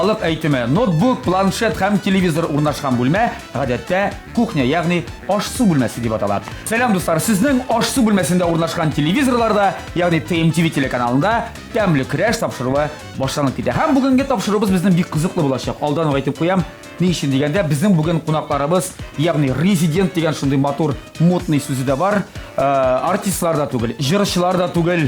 Халык әйтеме, ноутбук, планшет һәм телевизор урнашкан бүлмә, гадәттә, кухня, ягъни аш-су бүлмәсе дип атала. Сәлам, дуслар! Сезнең аш-су бүлмәсендә урнашкан телевизорларда, ягъни TMTV телеканалында Тәмле көрәш тапшыруы башланып китә. Һәм бүгенге тапшыруыбыз безнең бик кызыклы булачак. Алдан ук әйтеп куям, ни өчен дигәндә, безнең бүген кунакларыбыз, ягъни резидент дигән шундый матур модный сүзе дә бар. Э, артистлар да түгел, җырчылар да түгел,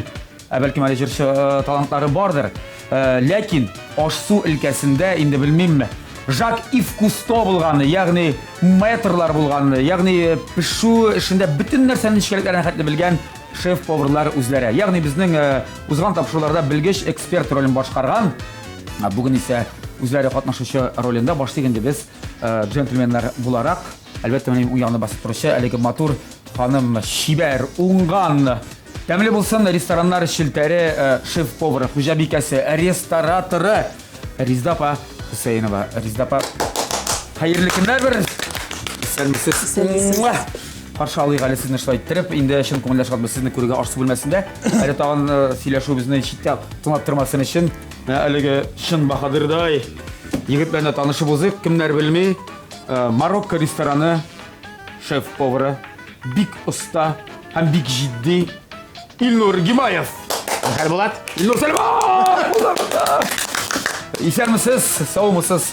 ә бәлкем әле җырчы э, талантлары бардыр. Э, ләкин аш-су өлкәсендә инде белмимме, Жак Ив Кусто булганы, ягъни мэтрлар булганы, ягъни пешү эшендә бөтен нәрсәнең нечкәлекләренә хәтле белгән шеф-поварлар үзләре. Ягъни безнең э, узган тапшыруларда белгеч эксперт ролен башкарган, бүген исә үзләре катнашучы ролендә башлыйк инде без э, джентльменнар буларак. Әлбәттә, менә уң ягында басып торучы әлеге матур ханым, чибәр, уңган, тәмле булсын рестораннар челтәре э, шеф-повары, хуҗабикәсе, рестораторы Резда апа Хөсәенова. Резда апа, хәерле көннәр бер. Исәнмесез. Исәнмесез. Каршы алыйк әле сезне шулай иттереп. Инде чын күңелдән шатбыз сезне күрергә аш-су бүлмәсендә. Әле тагын э, сөйләшүебезне читтә тыңлап тормасын өчен, менә әлеге чын баһадирдай егет белән дә танышып узыйк. Кемнәр белми, э, Марокко рестораны шеф-повары, бик оста һәм бик җитди Илнур Гимаев. Хәл Булат. Илнур Сәлимов! Исәнмесез, саумысыз?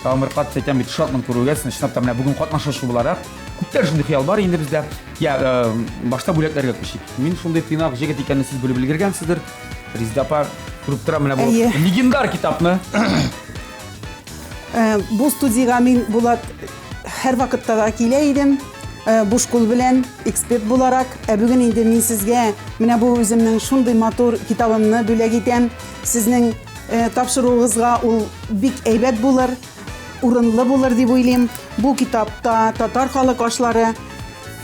Тагын бер кат әйтәм бит, шатмын күрүгә, сезне чынлап та менә бүген катнашучы буларак. Күптән шундый хыял бар инде бездә. Я, э, башта бүләкләргә күчик. Мин шундый тыйнак җегет икәнне сез белеп өлгергәнсездер. Резеда апа күреп тора менә бу Әйе. легендар китапны. Э, бу студиягә мин Булат һәрвакытта да килә идем. Э, буш кул белән, эксперт буларак. Ә бүген инде мин сезгә менә бу үземнең шундый матур китабымны бүләк итәм. Сезнең э, тапшыруыгызга ул бик әйбәт булыр, урынлы булыр дип уйлыйм. Бу китапта татар халык ашлары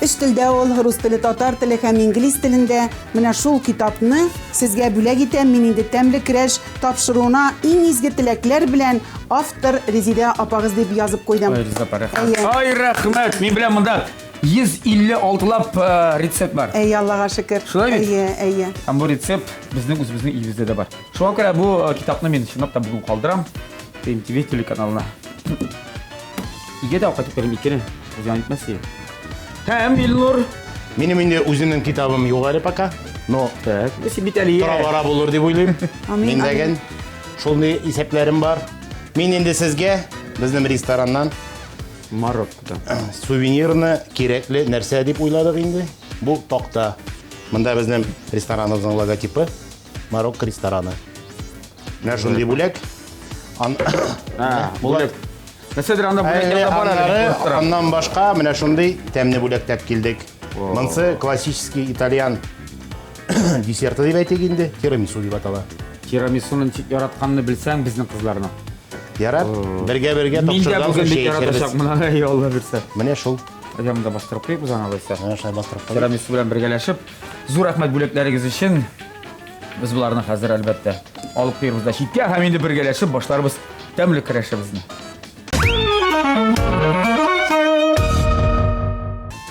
өч телдә ул, рус теле, татар теле һәм инглиз телендә. Менә шул китапны сезгә бүләк итәм. Мин инде тәмле көрәш тапшыруына иң изге теләкләр белән автор Резидә апагыз дип язып куйдым. Ай, Резидә апа, рәхмәт. Әйе. Ай, рәхмәт. Мин беләм монда 156 лап э, рецепт бар. Әйе, Аллага шөкер. Шулай бит? Әйе, әйе. Һәм бу рецепт безнең үзебезнең өебездә дә бар. Шуңа күрә бу э, китапны мин чынлап та бүген калдырам. TMTV телеканалына. Өйгә дә алып кайтып керим икене. Зыян итмәс ие. Һәм Илнур. Минем инде үземнең китабым юк әле пока, но Так, син бит әле тора бара булыр дип уйлыйм. Амин, Мин дәген шундый исәпләрем бар. Мин инде сезгә безнең рестораннан Мароккода. сувенирны кирәкле нәрсә дип уйладык инде. Бу такта. Монда безнең рестораныбызның логотипы. Марокко рестораны. Менә шундый бүләк. Ан... Бүләк. Нәрсәдер анда бүләк янда бар әле. Аннары, аннан башка менә шундый тәмле бүләкләп килдек. Монсы классический итальян десерты дип әйтик инде, тирамису дип атала. Тирамисуны ничек яратканны белсәң, безнең кызларны. Ярар, бергә-бергә Мин дә тапшырган бүген бик чәй эчәрбез. яратачакмын аны, әй Алла бирсә. Менә шул. Әйдә монда бастырып куйыйк без аны алайса. Менә шулай бастырып куйыйк. Тирамису белән бергәләшеп. Зур рәхмәт бүләкләрегез өчен. Без боларны хәзер әлбәттә алып куербыз да читкә һәм инде бергәләшеп башларбыз тәмле көрәшебезне.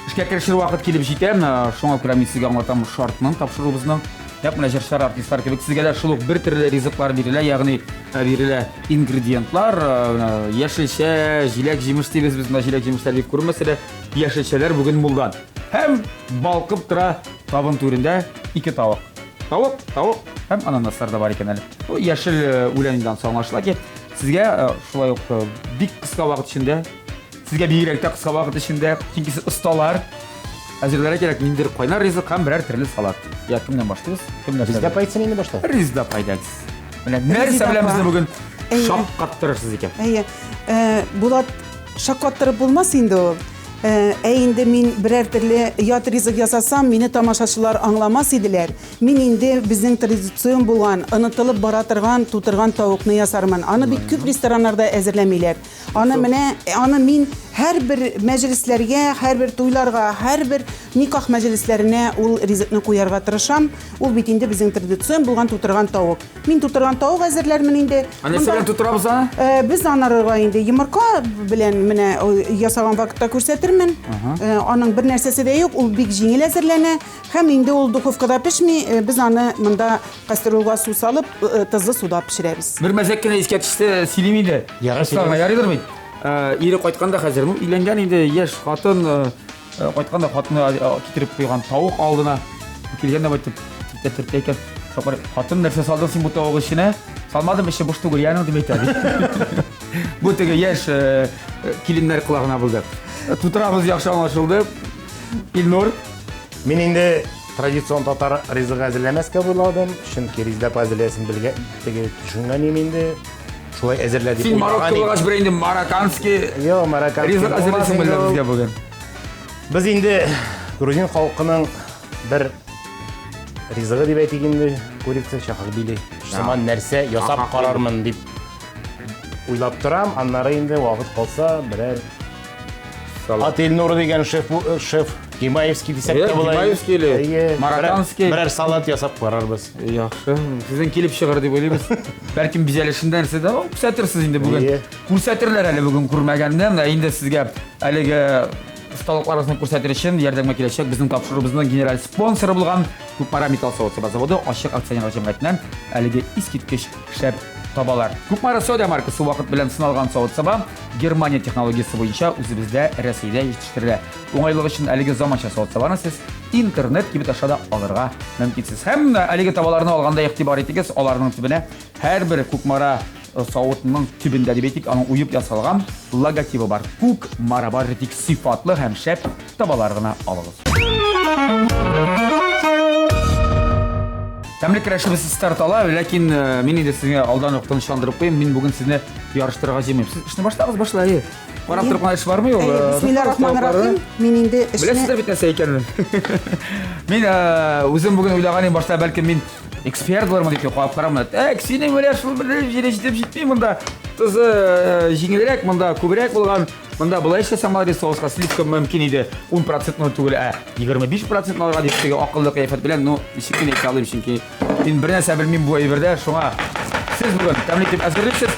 Эшкә керешер вакыт килеп җитә. Шуңа күрә мин сезгә аңлатам шартның тапшыруыбызның. Нәкъ менә җырчылар, артистлар кебек сезгә дә шул ук бер төрле ризыклар бирелә, ягъни э, бирелә ингредиентлар, э, яшелчә, җиләк-җимеш дибез без, менә җиләк-җимешләр бик күренмәсә дә, яшелчәләр бүген мулдан. Һәм балкып тора табын түрендә ике тавык. Тавык, тавык һәм ананаслар да бар икән әле. Бу яшел э, үлән инде анысы аңлашыла ки, сезгә э, шулай ук э, бик кыска вакыт эчендә, сезгә бигрәк тә кыска вакыт эчендә, чөнки сез осталар, әзерләргә кирәк ниндидер кайнар ризык һәм берәр төрле салат. Я, кемнән башлыйбыз? Кем нәрсә? Резидә апа әйтсен инде башта. Резидә апа әйдәгез. Менә нәрсә белән безне бүген шаккаттырырсыз икән? Әйе. Булат шаккаттырып булмас инде ул. Ә инде мин берәр төрле ят ризык ясасам, мине тамашачылар аңламас иделәр. Мин инде безнең традицион булган, онытылып бара торган тутырган тавыкны ясармын. Аны бит күп рестораннарда әзерләмиләр. Аны менә, аны мин Һәрбер мәҗлесләргә, һәрбер туйларга, һәрбер никах мәҗлесләренә ул ризыкны куярга тырышам. Ул бит инде безнең традицион булган тутырган тавык. Мин тутырган тавык әзерләрмен инде. Ә нәрсә белән тутырабыз аны? Э, без анарга инде йомырка белән менә ясаган вакытта күрсәтермен. Э, аның бер нәрсәсе дә юк, ул бик җиңел әзерләнә һәм инде ул духовкада пешми. Э, без аны монда кастрюльгә су салып, тозлы суда пешерәбез. Бер мәзәк кенә искә төште, сөйлим инде. Ярар, ярыйдыр бит. Ире кайтканда хәзер, ну, өйләнгән инде яшь хатын, кайтканда хатыны китереп куйган тавык алдына. Килгән дә әйтеп, төртә төртә икән. Шакыр, хатын нәрсә салдың син бу тавык эченә? Салмадым, эче буш түгел, яның дип әйтә. Бу теге яшь киленнәр колагына булды. Тутырабыз яхшы аңлашылды. Илнур. Мин инде традицион татар ризыгы әзерләмәскә уйладым, чөнки ризда әзерләсен белгән, теге төшенгән идем инде. Шулай әзерлә дип Син Марокко булгач, бер инде марокканский Юк, марокканский ризык әзерлисең белә безгә бүген. Без инде грузин халкының бер ризыгы дип әйтик инде, курица чахохбили. Сыман нәрсә ясап карармын дип уйлап торам. Аннары инде вакыт калса, берәр Салат. Ат дигән шеф, э, шеф Гимаевский дисәк тә була. Гимаевский или Марокканский. Берәр салат ясап карарбыз. Яхшы. Сезнең килеп чыгыр дип уйлыйбыз. Бәлкем бизәлешендә нәрсә дә күрсәтерсез инде бүген. Күрсәтерләр әле бүген күрмәгәнне. Менә инде сезгә әлеге осталыкларыгызны күрсәтер өчен ярдәмгә киләчәк безнең тапшыруыбызның генераль спонсоры булган Кукмара металл савыт-саба заводы ачык акционерлар җәмгыятеннән әлеге искиткеч шәп табалар. Кукмара Сода маркасы вакыт белән сыналган савыт-саба Германия технологиясе буенча үзебездә Рәсәйдә җитештерелә. Уңайлык өчен әлеге заманча савыт-сабаны сез интернет кибет аша да алырга мөмкинсез. Һәм әлеге табаларны алганда игътибар итегез, аларның төбенә һәрбер Кукмара савытының төбендә дип әйтик, аның уеп ясалган логотибы бар. Кукмара бары тик сыйфатлы һәм шәп табалар гына алыгыз. Тәмле көрәшебез старт ала, ләкин мин инде сезгә алдан ук тынычландырып куйыйм, мин бүген сезне ярыштырырга җыймыйм. Сез эшне башлагыз, башла, әйе. Карап торып кына эш бармый ул. Бисмиллаһир-рахманир-рахим. Мин инде эшне Беләсездер бит нәрсә икәнен. Мин үзем бүген уйлаган идем башта, бәлкем мин эксперт булырмын дип карап карамын. Так, синең менә шул бер җире җитеп җитми монда. Тозы җиңелрәк, монда күбрәк булган. Монда болай эшләсәң, молодец, соуска сливка мөмкин иде. 10 процентны түгел, ә 25 процентны алырга дип теге акыллы кыяфәт белән, ну, ничек кенә әйтә алыйм, чөнки мин бер нәрсә белмим бу әйбердә, шуңа сез бүген тәмле итеп әзерлисез.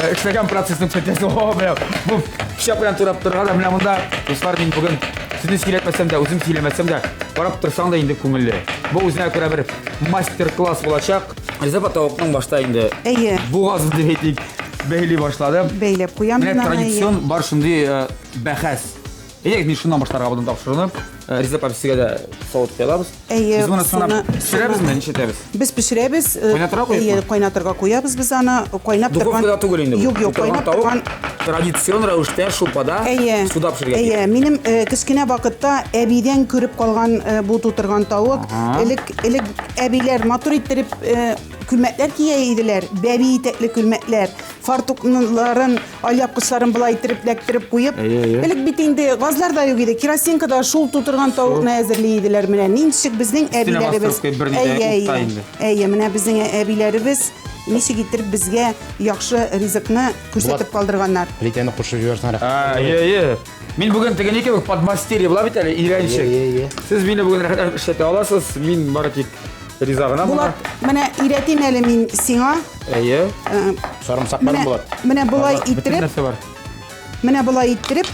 Эшләгән процессның күрсәтәсе, о, менә бу пычак белән турап торырга да, менә монда, дуслар, мин бүген сезне сөйләтмәсәм дә, үзем сөйләмәсәм дә, карап торсаң да инде күңелле. Бу үзенә күрә бер мастер-класс булачак. Риза апа тавыкның башта инде Әйе. бугазын дип әйтик, бәйли башлады. Бәйләп куям Менә мин аны, әйе. традицион бар шундый бәхәс. Әйдәгез, мин шуннан башларга булдым тапшыруны. Риза апа, сезгә дә савыт куя алабыз. Әйе, Без моны санап суны- пешерәбезме, нишләтәбез? Без пешерәбез. Кайнатырга куепмы? Әйе, кайнатырга куябыз без аны. Кайнап торган. Духовкада түгел инде бу. Юк, юк, Тутырган кайнап тавык торган. Традицион рәвештә шулпада Әйе. суда пешерергә Әйе, кирәк. минем кечкенә вакытта әбидән күреп калган бу тутырган тавык. Элек элек әбиләр матур иттереп күлмәкләр кия иделәр, бәби итәкле күлмәкләр. Фартукларын, алъяпкычларын болай иттереп ләктереп куеп. Әйе, әйе. Элек бит инде газлар да юк иде. Керосинкада шул тутырган тавыкны әзерли иделәр. Менә ничек безнең Өстенә әбиләребез. бастырып куеп, берни дә Әйе, утта әйе. инде. Әйе, менә безнең әбиләребез ничек иттереп безгә яхшы ризыкны күрсәтеп калдырганнар. Плитәне кушып җибәрсәң рәхәт. А, Әйе, әйе. Мин бүген теге ни кебек подмастерье була бит әле, өйрәнчек. Әйе, әйе. Сез мине бүген рәхәтләнеп эшләтә аласыз, мин бары тик риза гына моңа. Булат, менә өйрәтим әле мин сиңа. Әйе. Сарымсак бармы, Менә, Булат? менә болай Бөтен иттереп, нәрсә бар. менә болай иттереп,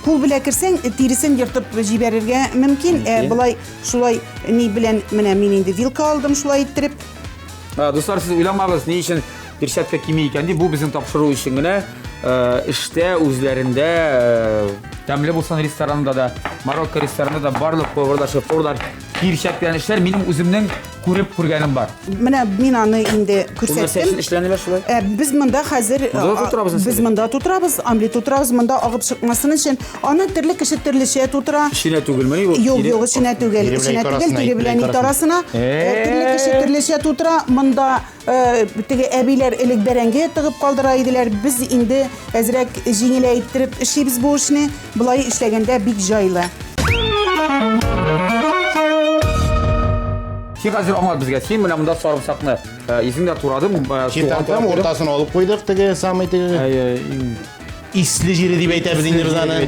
кул белән керсәң, тиресен ертып җибәрергә мөмкин. Мөмкин. Болай шулай ни белән менә мин инде вилка алдым шулай иттереп. Дуслар, сез уйламагыз, ни өчен перчатка кими икән дип, бу безнең тапшыру өчен генә эштә үзләрендә тәмле булсын ресторанында да, Марокко ресторанында да барлык поварлар, шеф-поварлар перчатка белән эшләр. Минем үземнең күреп күргәнем бар. Менә мин аны инде Ул нәрсә күрсәттем. өчен эшләнелә шулай? Без монда хәзер Монда да тутырабыз без нәрсәне? монда тутырабыз, омлет тутырабыз, монда агып чыкмасын өчен. Аны төрле кеше төрлечә тутыра. Эченә түгелмени бу? Юк, Тире- юк, эченә түгел, Тире белән эченә ит түгел, арасына, тире ит белән белән ит арасына. Төрле кеше төрлечә тутыра. Монда теге әбиләр элек бәрәңге тыгып калдыра иделәр. Без инде әзрәк җиңеләйттереп эшлибез бу эшне. Болай эшләгәндә бик җайлы. Син хәзер аңлат безгә. Син менә монда сарымсакны үзең дә турадың, Чит суган тартам, турап куйдың. уртасын алып куйдык теге самый теге. Әйе, иң Исле җире дип әйтәбез инде без аны.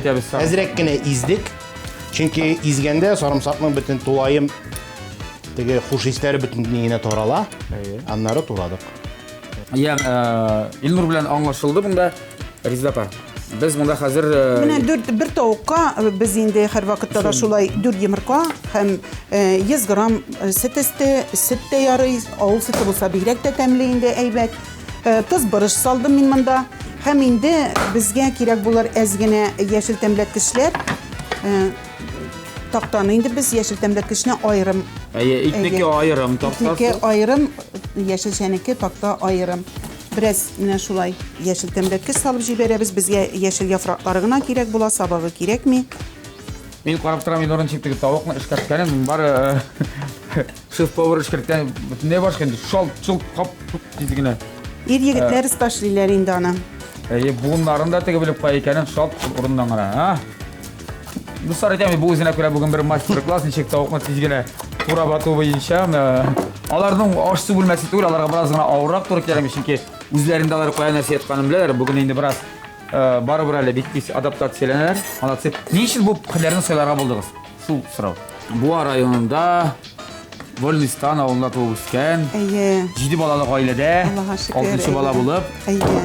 Әзрәк кенә издек. Чөнки изгәндә сарымсакның бөтен тулаем теге хуш исләре бөтен генә тарала. Аннары турадык. Я, э, Илнур белән аңлашылды монда. Резеда апа, без монда хәзер э, Менә дүрт бер тавыкка э, без инде һәрвакытта да шулай дүрт йомырка һәм 100 грамм сөт өсте, сөт тә ярый, авыл сөте булса бигрәк тә тәмле инде, әйбәт. Тоз, борыч салдым мин монда. Һәм инде безгә кирәк булыр әз генә яшел тәмләткечләр. Тактаны инде без яшел тәмләткечне аерым. Әйе, итнеке аерым тактасы. Итнеке аерым, яшелчәнеке такта аерым. Бераз менә шулай яшел тәмләткеч салып җибәрәбез. Безгә яшел яфраклары гына кирәк була, сабагы кирәкми. Мин карап торам, Илнурның ничек теге тавыкны эшкәрткәнен, бары Шеф-повар эшкәрткән бөтенләй башка инде. Шалт, шулт, кап, туп тиз генә. Ир егетләр ташлыйлар инде аны. Әйе, буыннарын да теге белеп кая икәнен шалт урыннан гына, а? Дуслар, әйтәм, бу үзенә күрә бүген бер мастер-класс, ничек тавыкны тиз генә турап ату буенча. Аларның аш-су бүлмәсе түгел, аларга бераз гына авыррак туры килә, чөнки үзләрендә алар кая нәрсә ятканын беләләр. Бүген инде бераз барыбер әле бик тиз адаптацияләнәләр. Молодцы. Ни өчен бу һөнәрне сайларга булдыгыз? Шул сорау. Буа районында Вольный Стан авылында туып үскән. Әйе. Җиде балалы гаиләдә. Аллаһа шөкер. Алтынчы бала булып. Әйе.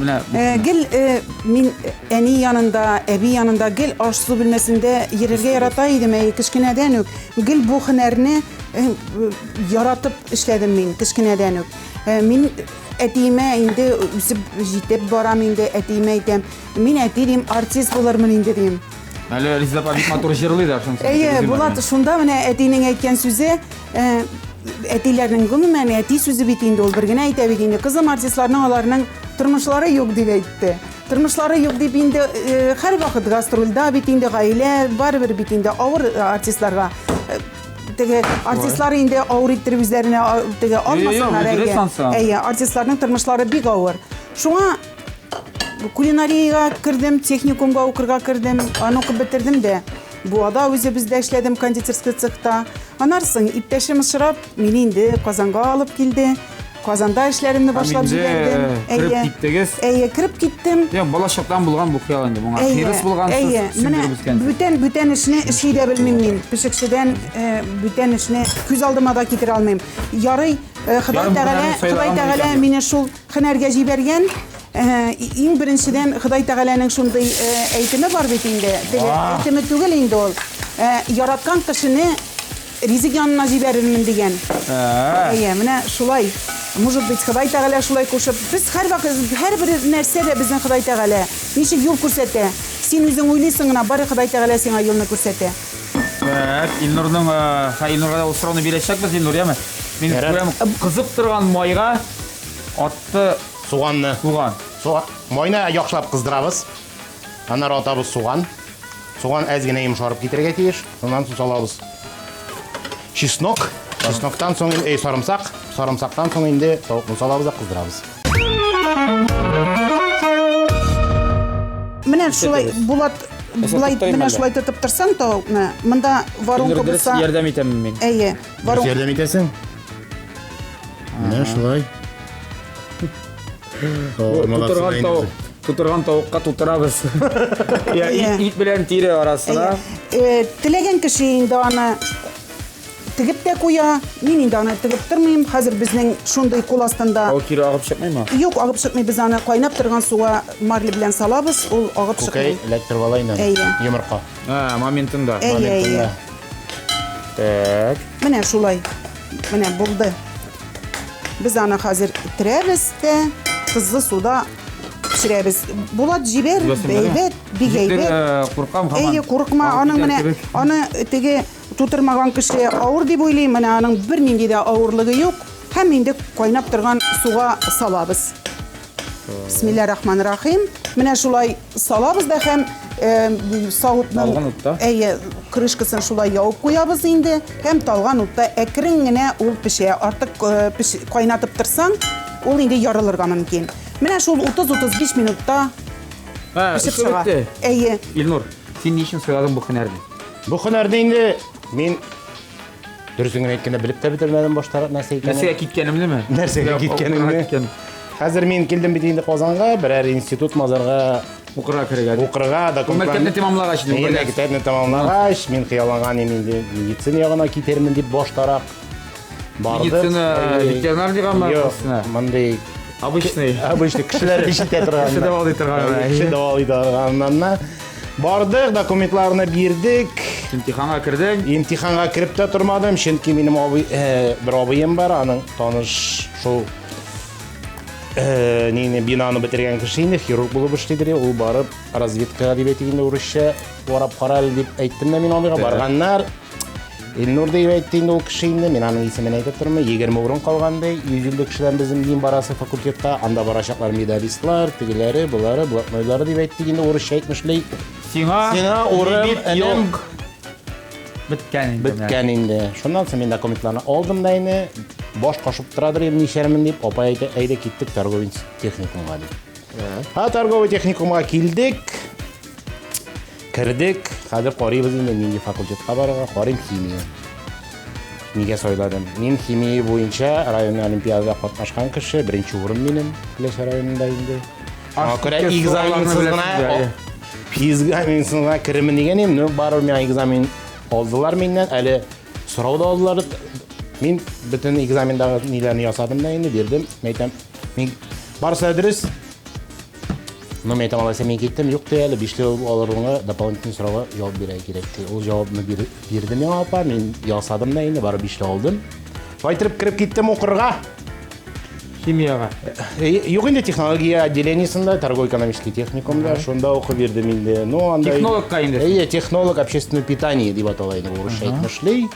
Менә э, гел э, мин әни янында, әби янында гел аш-су бүлмәсендә йөрергә ярата идем, әйе, кечкенәдән үк. Гел бу һөнәрне э, яратып эшләдем мин кечкенәдән үк. Мин әтиемә инде үсеп җитеп барам инде, әтиемә әйтәм, мин әти дим, артист булырмын инде дим. Әле Резеда апа бик матур җырлый да, шунысы. Әйе, Булат, шунда менә әтинең әйткән сүзе, э, әтиләрнең гомумән әти сүзе бит инде ул бер генә әйтә бит инде. Кызым, артистларның аларның тормышлары юк дип әйтте. Тормышлары юк дип инде э, һәрвакыт гастрольдә бит инде гаилә барыбер бит инде авыр э, артистларга. Теге артистлар инде авыр иттереп үзләренә теге алмасыннар. Әйе, артистларның тормышлары бик авыр. Шуңа Кулинариягә кердем, техникумга укырга кердем, аны укып бетердем дә. Буада үзебездә эшләдем кондитерский цехта. Аннан соң иптәшем очрап, мине инде Казанга алып килде. Казанда эшләремне башлап җибәрдем. Кереп киттегез. Әйе, кереп киттем. Я, бала чактан булган бу хыял инде моңа. Хирыс булгансыз, сеңдереп үскәнсез. Бүтән бүтән эшне эшли дә белмим мин. Пешекчедән э, бүтән эшне күз алдыма да китерә алмыйм. Ярый, э, Ходай Тәгалә, Ходай Тәгалә мине шул Һөнәргә җибәргән. Э, иң беренчедән Ходай Тәгаләнең шундый э, әйтеме бар бит инде. Теге әйтеме түгел инде ул. Э, яраткан кешене ризык янына җибәрермен дигән. Әйе, менә шулай. Может быть, Ходай Тәгалә шулай кушып. Без һәрвакыт һәрбер нәрсә дә безнең Ходай Тәгалә ничек юл күрсәтә. Син үзең уйлыйсың гына, бары Ходай Тәгалә сиңа юлны күрсәтә. Так, Илнурның, ха, Илнурга да ул сорауны бирәчәкбез, Илнур, яме? Мин күрәм, кызып торган майга Атты суганны. Суган. Суган. Майны яхшылап кыздырабыз. Аннары атабыз суган. Суган әз генә йомшарып китәргә тиеш. Шуннан соң салабыз чеснок. Чесноктан соң инде сарымсак. Сарымсактан соң инде тавыкны салабыз да кыздырабыз. Менә шулай Булат болай менә шулай тотып торсаң тавыкны, монда воронка булса. Ярдәм итәм мин. Әйе. Воронка. Ярдәм итәсең? Менә шулай. Тутырган тавык. Тутырган тавыкка тутырабыз. Я ит белән тире арасына. Э, теләгән кеше инде аны тегеп тә куя. Мин инде аны тегеп тормыйм. Хәзер безнең шундый кул астында. Ул кире агып чыкмыймы? Юк, агып чыкмый. Без аны кайнап торган суга марля белән салабыз, ул агып чыкмый. Күкәй эләктереп ала инде. Йомырка. А, моментында. Әйе, әйе. Так. Менә шулай. Менә булды. Без аны хәзер терәбез дә, тозлы суда пешерәбез. Булат җибәр, әйбәт, бик әйбәт. Э, куркам һаман. Әйе, курыкма. Аның менә аны теге тутырмаган кеше авыр дип уйлыйм. Менә аның бернинди дә авырлыгы юк. Һәм инде кайнап торган суга салабыз. Бисмилла рахман рахим. Менә шулай салабыз да һәм э, савытның Талгын утта. Әйе, крышкасын шулай ябып куябыз инде һәм талган утта әкрен генә ул пешә. Артык э, кайнатып торсаң, ул инде ярылырга мөмкин. Менә шул 30-35 минутта пешеп чыга. Әйе. Илнур, син ни өчен сайладың бу һөнәрне? Бу һөнәрне инде мин Дөресен генә әйткәндә белеп тә бетермәдем баштарак нәрсә икәнен. Нәрсәгә киткәнемнеме? Нәрсәгә киткәнеңне. Хәзер мин килдем бит инде Казанга, берәр институт мазарга укырга керергә. Укырга, документлар. Мәктәпне тәмамлагач инде. Мин мәктәпне тәмамлагач, мин хыялланган идем инде медицина ягына китермен дип баштарак. Бардык. Медицина ветеринар дигәнме? Юк, мондый обычный. Обычный кешеләр ишетә торган. Кеше дәвалый торган. Кеше дәвалый торганнан. Бардык, документларны бирдек. Имтиханга кердең? Имтиханга кереп тә тормадым, чөнки минем абый, бер абыем бар, аның таныш шул нине бинаны бетергән кеше инде, хирург булып эшлидер, ул барып разведкага дип әйтик инде урысча, барып кара әле дип әйттем дә мин абыйга, барганнар. Илнур дип әйтте инде ул кеше инде, мин аның исемен әйтеп тормыйм, 20 урын калган ди, 150 кешедән безнең мин барасы факультетка, анда барачаклар медалистлар, тегеләре, болары, блатнойлары дип әйтте инде урысча әйтмешли. Сиңа, Сиңа урын, энем, юк. Беткән инде. Беткән инде. Шуннан соң мин документларны алдым да инде, баш кашып торадыр инде ничәрмен дип, апай әйтә, әйдә киттек торговый техникумга дип. Ха, торговый техникумга килдек. Кердек, хәзер карыйбыз инде нинди факультетка барырга, карыйм химия. Нигә сайладым? Мин химия буенча район олимпиадада катнашкан кеше, беренче урын минем Келәш районында инде. Шуңа күрә экзаменсыз гына, экзаменсыз гына керемен дигән идем, но барыбер миңа экзамен алдылар миннән, әле сорау да алдылар. Мин бөтен экзамендагы ниләрне ясадым да инде, бирдем. Мин әйтәм, мин барысы да дөрес. Ну, мен әйтәм, алайса мин киттем, юк ди әле, бишле алырыңа дополнительный сорауга җавап бирә кирәк ди. Ул җавапны бирде миңа апа, мин ясадым да инде, барып бишле алдым. Кайтырып кереп киттем укырга. Химияга. Юк инде, технология отделениесендә, торгово-экономический техникумда, шунда укып йөрдем инде. Ну, анда Технологка инде. Әйе, технолог общественного питания дип атала инде, урысча әйтмешли.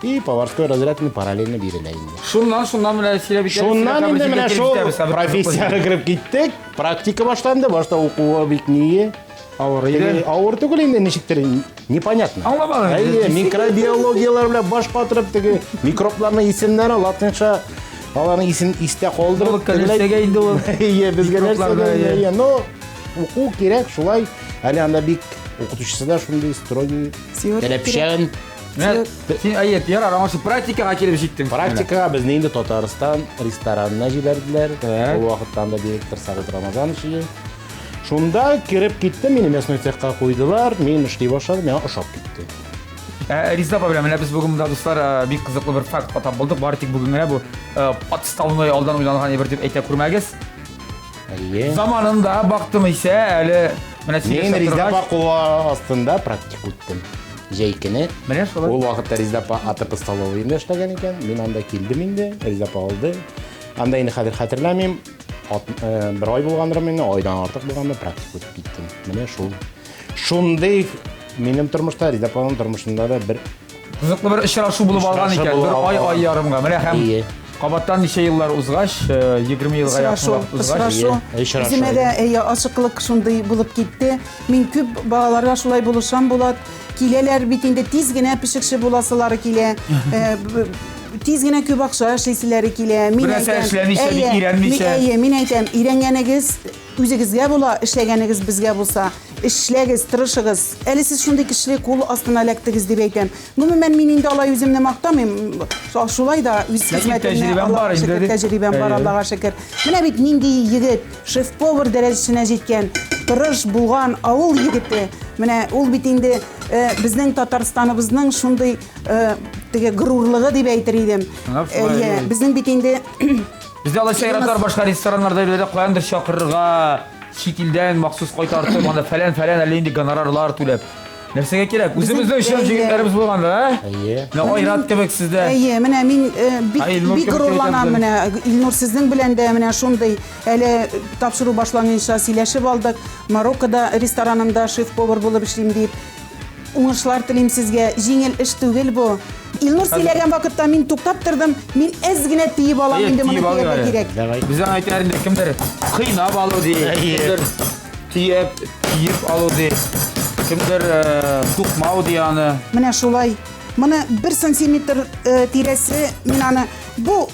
И поварской разряд параллельно бирелә инде. Шуннан, шуннан менә сөйләп китәбез. Шуннан инде менә шул профессиягә кереп киттек. Практика башланды, башта укуы бик ние. Авыр иде. Авыр түгел инде, ничектер, непонятно. Аңламадым. Әйе, микробиологияләр белән баш катырып теге микробларның исемнәре латинча аларның исем истә калдырып. Нәрсәгә инде ул? Әйе, безгә нәрсәгә? Әйе, но уку кирәк, шулай. Әле анда бик укытучысы да шундый строгий, таләпчән. Син әйе, ярар, аңа практикага килеп җиттең. Практикага безне инде Татарстан ресторанына җибәрделәр. Ул вакытта анда директор Сәгыйть Рамазанович иде. Шунда кереп киттем, мине мясной цехка куйдылар, мин эшли башладым, миңа ошап китте. Риза апа белән менә без бүген монда, дуслар, бик кызыклы бер факт атап булдык. Бары тик бүген генә бу подставной алдан уйланган әйбер дип әйтә күрмәгез. Әйе. Заманында бактым исә, әле менә Мин Риза апа кулы астында практика үттем. Җәй көне. Менә шулай. Ул вакытта Риза апа АТП столовыйында эшләгән икән. Мин анда килдем инде, Риза апа алды. Анда инде хәзер хәтерләмим. Бер ай булгандыр инде, айдан артык булгандыр, практика үтеп киттем. Менә шул. Шундый минем тормышта, Риза апаның тормышында да бер кызыклы бер очрашу булып алган икән. Бер ай, ай ярымга. Менә һәм кабаттан ничә еллар узгач, 20 елга якын вакыт узгач. Очрашу. Үземә дә әйе, ачыклык шундый булып китте. Мин күп балаларга шулай булышам, Булат. Киләләр бит инде, тиз генә пешекче буласылары килә. Тиз генә күп акча эшлиселәре килә. Мин әйтәм, эшләмичә, бик өйрәнмичә. Әйе, мин әйтәм, өйрәнгәнегез үзегезгә була, эшләгәнегез безгә булса. Эшләгез, тырышыгыз. Әле сез шундый кешелек кул астына эләктегез дип әйтәм. Гомумән, мин инде алай үземне мактамыйм. Шулай да үз хезмәтемне Аллага шөкер, тәҗрибәм бар, Аллага шөкер. Менә бит нинди егет, шеф-повар дәрәҗәсенә җиткән, тырыш, булган авыл егете. Менә ул бит инде безнең Татарстаныбызның шундый теге горурлыгы дип әйтер идем. Әйе, безнең бит инде Бездә алай чайратлар башка рестораннарда белән каяндыр чакырырга, чит илдән махсус кайтартып, анда фәлән-фәлән әллә инде гонорарлар түләп. Нәрсәгә кирәк? Үзебезнең өчен җегетләребез булганда, ә? Әйе. Менә Айрат кебек сездә. Әйе, менә мин бик бик горурланам менә Илнур сезнең белән дә менә шундый әле тапшыру башланганча сөйләшеп алдык. Мароккода ресторанында шеф-повар булып эшлим дип. Уңышлар телим сезгә. Җиңел эш түгел бу. Илнур сөйләгән вакытта мин туктап тордым. Мин әз генә тиеп алам инде моны дияргә кирәк. Давай. Без аңа әйтәр инде, кемдер кыйнап алу ди, кемдер төяп, тиеп алу ди, кемдер тукмау ди аны. Менә шулай. Моны 1 сантиметр тирәсе мин аны бу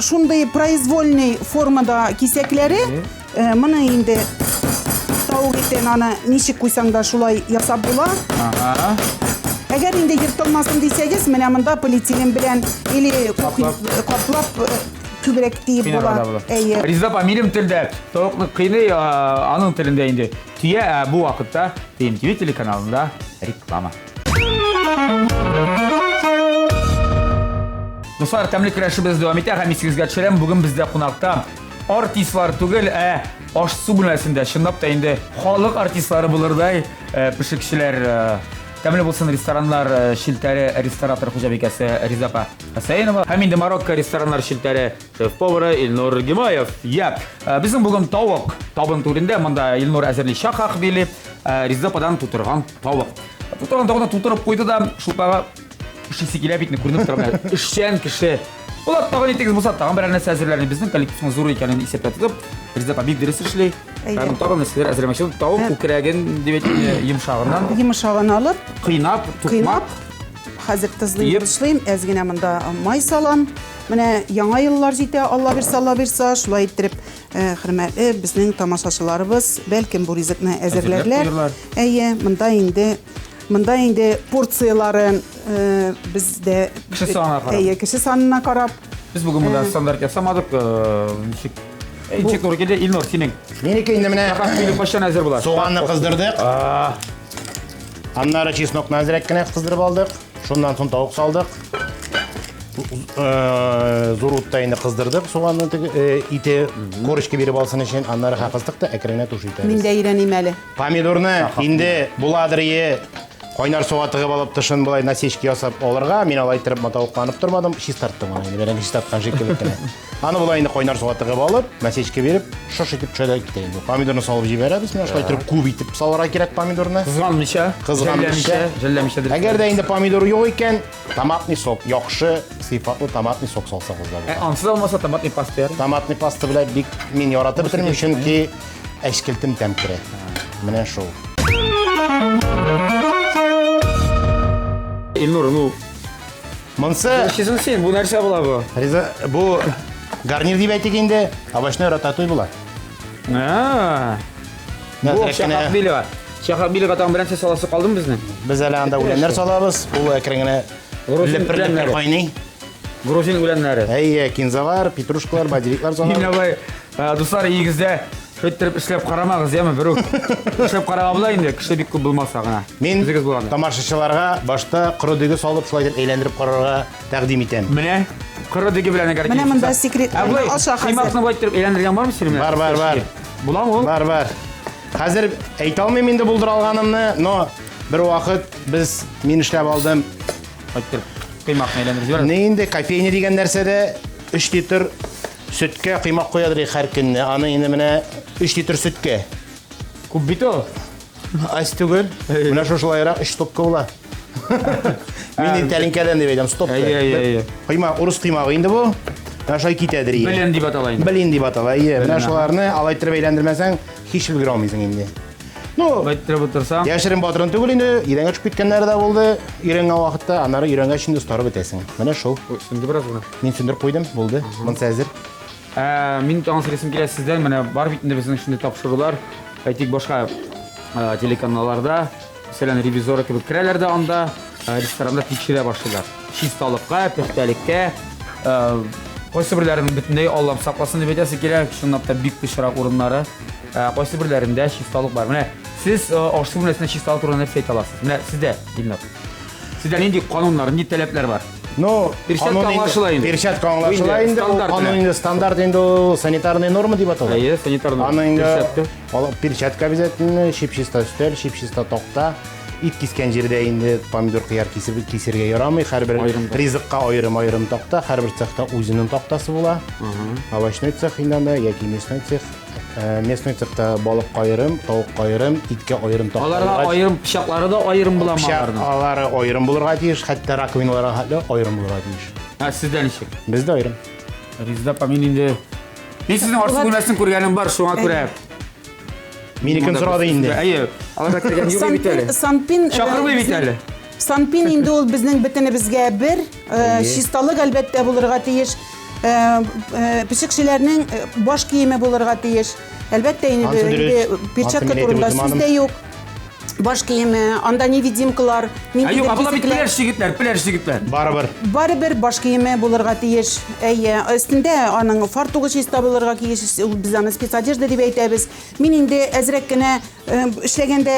шундый произвольный формада кисәкләре, моны инде тавык итен аны ничек куйсаң да шулай ясап була. Әгәр инде ертылмасын дисәгез, менә монда полиэтилен белән или каплап күбрәк тиеп була. Әйе. Риза апа, минем телдә тавыкны кыйный, аның телендә инде төя, ә бу вакытта TMTV телеканалында реклама. Дуслар, тәмле көрәшебез дәвам итә һәм исегезгә төшерәм, бүген бездә кунакта артистлар түгел, ә аш-су бүлмәсендә чынлап та инде халык артистлары булырдай э, пешекчеләр э, тәмле булсын рестораннар э, челтәре ресторатор хуҗабикәсе Риза апа Хәсәенова һәм инде Марокко рестораннар челтәре шеф-повары Илнур Гимаев. Я, безнең бүген тавык табын түрендә монда Илнур әзерли чахах били, Риза ападан тутырган тавык. Тутырган тавыкны тутырып куйды да, шулпага эшлисе килә бит, күренеп тора менә. Эшчән кеше. Булат тагын итегез булса, тагын берәр нәрсә әзерләрне безнең коллективның зур икәнен исәптә тотып, Риза апа бик дөрес эшли. Һәм тагын нәрсәләр әзерләмәкче. Тавык күкрәген дип әйтик, йомшагыннан. Йомшагын алып, кыйнап, тукмап, хәзер тозлыйм, борычлыйм, әз генә монда май салам. Менә яңа еллар җитә, Алла бирсә, Алла бирсә, шулай иттереп, хөрмәтле безнең тамашачыларыбыз, бәлкем бу ризыкны әзерләрләр. Әйе, монда инде Монда инде порцияләрен э, бездә кеше санына карап. Әйе, кеше санына карап. Без бүген монда э. стандарт ясамадык. Э, ничек Ничек туры килде? Илнур, синең. Минеке инде менә кайчан әзер була? Суганны кыздырдык. Аннары чеснокны әзрәк кенә кыздырып алдык. Шуннан соң тавык салдык. Зур утта инде кыздырдык суганны ите корочка биреп алсын өчен. Аннары кыздык та әкрен генә туш итәбез. Мин дә өйрәним әле. Помидорны инде буладыр ие кайнар суга тыгып алып тышын болай насечки ясап алырга. Мин алай иттереп матавыкланып тормадым, чистарттым аны инде, бәрәңге чистарткан шикелле кенә. Аны болай инде кайнар суга тыгып алып, насечка биреп, шош итеп төшә дә китә инде. Помидорны салып җибәрәбез, менә шулай итеп күп итеп салырга кирәк помидорны. Кызганмыйча, кызганмыйча, жәлләмичә. Әгәр дә инде помидор юк икән, томатный сок, яхшы сыйфатлы томатный сок салсагыз да була. Ә ансыз алмаса томатный паста ярый. Томатный паста белән бик мин яратып бетермим, чөнки Әчкелтем тәм керә. Менә шул. Илнур, ну, Монсы Нишлисең син? Бу нәрсә була бу? Риза, бу гарнир дип әйтик инде, овощной рататуй була. А. Бу Шахабилева. Шахабилева тагын бернәрсә саласы калдымы безнең? Без әле анда үләннәр салабыз. Ул әкрен генә лепер-лепер кайный. Грузин үләннәре. Әйе, кинзалар, петрушкалар, базиликлар салабыз. Мин абай, дуслар, өегездә шөйттереп эшләп карамагыз, яме, берүк. Эшләп карага була инде, кеше бик күп булмаса гына. Мин тамашачыларга башта коры дөге салып, шулай итеп әйләндереп карарга тәкъдим итәм. Менә коры дөге белән әгәр Менә монда секрет. Ә болай кыймакны болай иттереп әйләндергән бармы синең? Бар, бар, бар. Буламы ул? Бар, бар. Хәзер әйтә алмыйм инде булдыра алганымны, но бер вакыт без мин эшләп алдым. Әйттереп. Кыймакны әйләндереп җибәрәбез. Ни инде кофейня дигән нәрсәдә 3 литр сөткә кыймак куядыр һәр көнне. Аны инде менә 3 литр сөткә. Күп бит ул. Аз түгел. Менә шушылайрак 3 стопка була. Мин инде тәлинкәдән дип әйтәм, стопка. Әйе, әйе, әйе. Кыймак, урыс кыймагы инде бу. Менә шулай китәдер. Белен дип атала инде. Белен дип атала, әйе. Менә шуларны алай иттереп әйләндермәсәң, һич өлгерә алмыйсың инде. Ну, Байтырып утырсаң. Яшерен батырын түгел инде, идәнгә төшеп киткәннәре дә булды. Өйрәнгән вакытта, аннары өйрәнгәч инде остарып бетәсең. Менә шул. Ой, сүнде бераз гына. Мин сүндереп куйдым, булды. Монысы әзер. Ә, мин тагын сорыйсым килә сездән, менә бар бит инде безнең шундый тапшырулар. Әйтик, башка телеканалларда, мәсәлән, ревизоры кебек керәләр дә анда, ресторанда тикшерә башлыйлар. Чисталыкка, пөхтәлеккә, кайсы берләрен бөтенләй Аллам сакласын дип әйтәсе килә, чынлап та бик пычрак урыннары. Ә, кайсы берләрендә чисталык бар. Менә сез э, аш-су бүлмәсендә чисталык турында нәрсә әйтә аласыз? Менә сездә, Илнур. Сездә нинди кануннар, нинди таләпләр бар? Ну, Перчатка аңлашыла инде. Перчатка аңлашыла инде. Ул канун инде стандарт инде ул санитарный норма дип атала. Әйе, санитарный. Аны инде перчатка. Перчатка обязательно, чип-чиста өстәл, чип-чиста такта. Ит кискән җирдә инде помидор кыяр кисеп кисергә ярамый. Һәрбер ризыкка аерым-аерым такта, һәрбер цехта үзенең тактасы була. Овощной цех инде анда яки мясной цех. Э, мясной цехта балык аерым, тавык аерым, иткә аерым такта. Аларга аерым пычаклары да аерым буламы аларның? Пычаклары аерым булырга тиеш, хәтта раковиналары хәтле аерым булырга тиеш. Ә сездә ничек? Бездә аерым. Резеда апа, мин инде Мин сезнең арсы бүлмәсен күргәнем бар, шуңа күрә. Минекен сорады инде. Әйе, аларга кергән юк бит әле. Санпин чакырмый бит әле. Санпин инде ул безнең бөтенебезгә бер, чисталык әлбәттә булырга тиеш. Пешекчеләрнең баш киеме булырга тиеш. Әлбәттә инде перчатка турында сүз дә юк. Баш киеме, анда невидимкалар, Ә юк, ә була бит пеләш егетләр, пеләш егетләр. Барыбер. Барыбер баш киеме булырга тиеш. Әйе, өстендә аның фартугы чиста булырга тиеш, ул без аны спецодежда дип әйтәбез. Мин инде әзрәк кенә эшләгәндә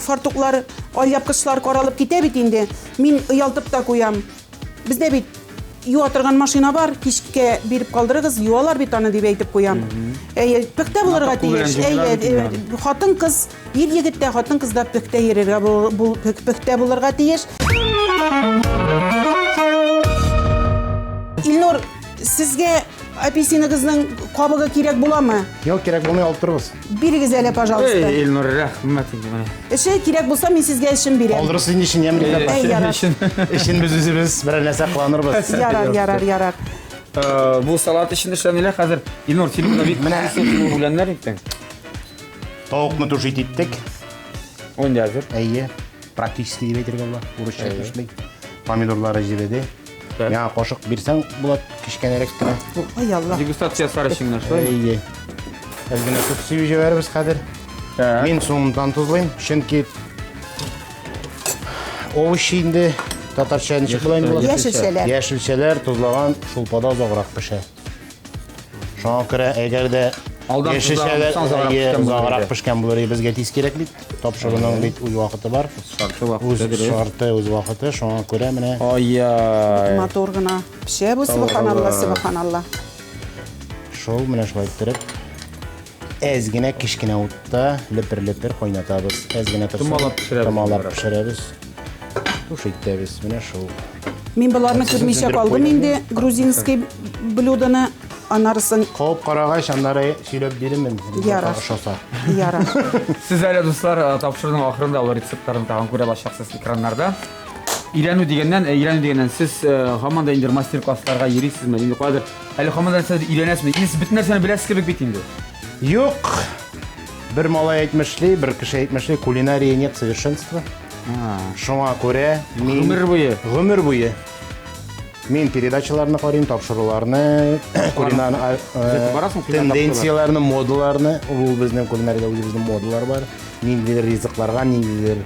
фартуклар, алъяпкычлар каралып китә бит инде. Мин оялтып та куям. Бездә бит юа торган машина бар, кичкә биреп калдырыгыз, юалар бит аны дип әйтеп куям. Әйе, пөхтә булырга тиеш. Әйе, хатын-кыз, ир-егет тә, хатын-кыз да пөхтә йөрергә пөхтә булырга тиеш. Илнур, сезгә апельсиныгызның кабыгы кирәк буламы? Юк, кирәк булмый, алып торыгыз. Бирегез әле, пожалуйста. Эй, Илнур, рәхмәт инде менә. Эше кирәк булса, мин сезгә эшен бирәм. Калдырырсыз инде эшен, яме ребята. Әй, ярар. Эшен без үзебез берәр нәрсә кыланырбыз. Ярар, ярар, ярар. Э, бу салат өчен эшләнелә хәзер. Илнур, син монда бик Менә. үләннәр иттең. Тавыкны тушить иттек. Ул инде әзер. Әйе, практически дип әйтергә була. Урысча әйтмешли. Помидорлары җебеде. Так. Миңа кашык бирсәң була, кечкенәрәк кенә. Ай Алла. Дегустация ясар өчен генә шулай. Әйе. Әз генә тоз сибеп җибәрәбез хәзер. Так. Мин соңыннан тозлыйм, чөнки овощи инде татарча ничек була инде? Яшелчәләр. Яшелчәләр тозлаган шулпада озаграк пешә. Шуңа күрә әгәр дә Алдан яшелчәләр тозлаган булсаң, озаграк әйе, пешкән булыр озаграк иде. пешкән булыр иде. Безгә тиз кирәк бит. Тапшыруның бит үз вакыты бар. Шарты вакыты, Үз дөрес. шарты, үз вакыты. Шуңа күрә менә Ай-яй. Матур гына пешә бу, субханалла, субханалла. шул менә шулай иттереп әз генә кечкенә утта лепер-лепер кайнатабыз. Әз генә торсын. Томалап пешерәбез. Томалап пешерәбез. Туш итәбез. Менә шул. Мин боларны Сез күрмичә сүндереп калдым куйдыгыз. инде, грузинский блюдоны. Анарысын Кабып карагач, аннары сөйләп бирермен. Ярар. Ошаса. ярар. Сез әле, дуслар, тапшыруның ахырында ул рецептларын тагын күрә алачаксыз экраннарда. Өйрәнү дигәннән, өйрәнү дигәннән, сез һаман да инде мастер-классларга йөрисезме? Инде кадер әле һаман да сез өйрәнәсезме? Сез бөтен нәрсәне беләсез кебек бит инде. Юк. Бер малай әйтмешли, бер кеше әйтмешли, кулинария нет совершенства. Шуңа күрә мин Гомер буе. Гомер буе. Мин передачаларны карыйм, тапшыруларны, кулинар Күзәтеп барасың, кулинар тенденцияләрне, модаларны. Ул безнең кулинариядә үзебезнең модалар бар. Ниндидер ризыкларга, ниндидер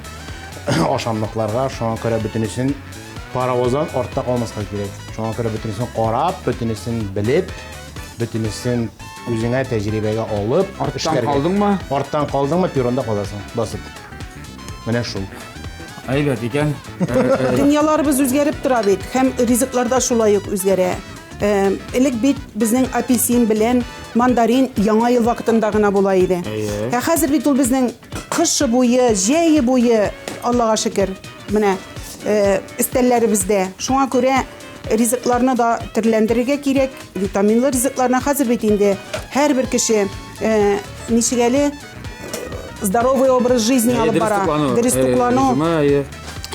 ашамлыкларга, шуңа күрә бөтенесен паровоздан артта калмаска кирәк. Шуңа күрә бөтенесен карап, бөтенесен белеп, бөтенесен үзеңә тәҗрибәгә алып, Арттан эшләргә. калдыңмы? Арттан калдыңмы, перронда каласың, басып. Менә шул. Әйбәт икән. Дөньяларыбыз үзгәреп тора бит, һәм ризыклар да шулай ук үзгәрә. Элек бит безнең апельсин белән мандарин яңа ел вакытында гына була иде. Әйе. Ә хәзер бит ул безнең кышы буе, җәе буе, Аллага шөкер, менә өстәлләребездә. Шуңа күрә ризыкларны да төрләндерергә кирәк, витаминлы ризыкларны хәзер бит инде һәрбер кеше ничек әле здоровый образ жизни алып бара. Дөрес туклану.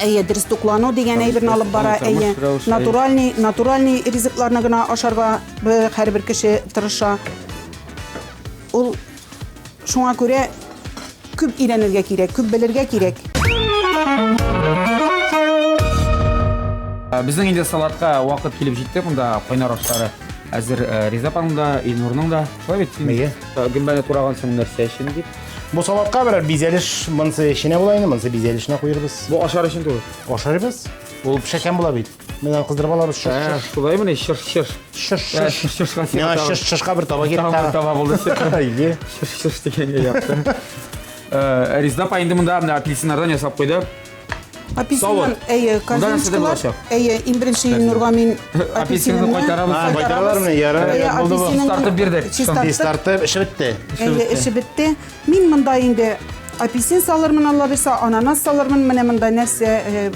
Әйе, дөрес туклану дигән әйберне алып бара. Әйе, натуральный, натуральный ризыкларны гына ашарга һәрбер кеше тырыша. Ул шуңа күрә күп өйрәнергә кирәк, күп белергә кирәк. Безнең инде салатка вакыт килеп җитте. Монда кайнар ашлары әзер Риза апаның да, Илнурның да. Шулай бит син Әйе. Гөмбәне турагансың нәрсә өчен дип. Бу салатка берәр бизәлеш монсы эченә була инде, монсы бизәлешенә куербыз. Бу ашар өчен түгел. Ашарбыз. Ул пешәкән була бит. Менә кыздырып алабыз. Шыш, Ә, Шулай мени шыш шыш. шыш, Ә, шыш. Шыш шышка син Миңа тагын- шыш шышка бер таба кирәк Тагын бер тагы. таба булды. Әйе. Шыш шыш дигәнгә яхшы. Риза апа инде монда менә апельсиннардан ясап куйды. Апельсиннан, Савыт. әйе, Монда нәрсә дә корзиночкалар. булачак? Әйе, иң беренче Илнурга мин Апельсинны кайтарабыз. А, кайтаралармы? Ярар, Әйе, булды бу. апельсинны Чистартып бирдек. Чистарттык. Чистартып, эше бетте. Әйе, эше бетте. Мин монда инде апельсин салырмын, Алла бирсә, ананас салырмын. Менә монда нәрсә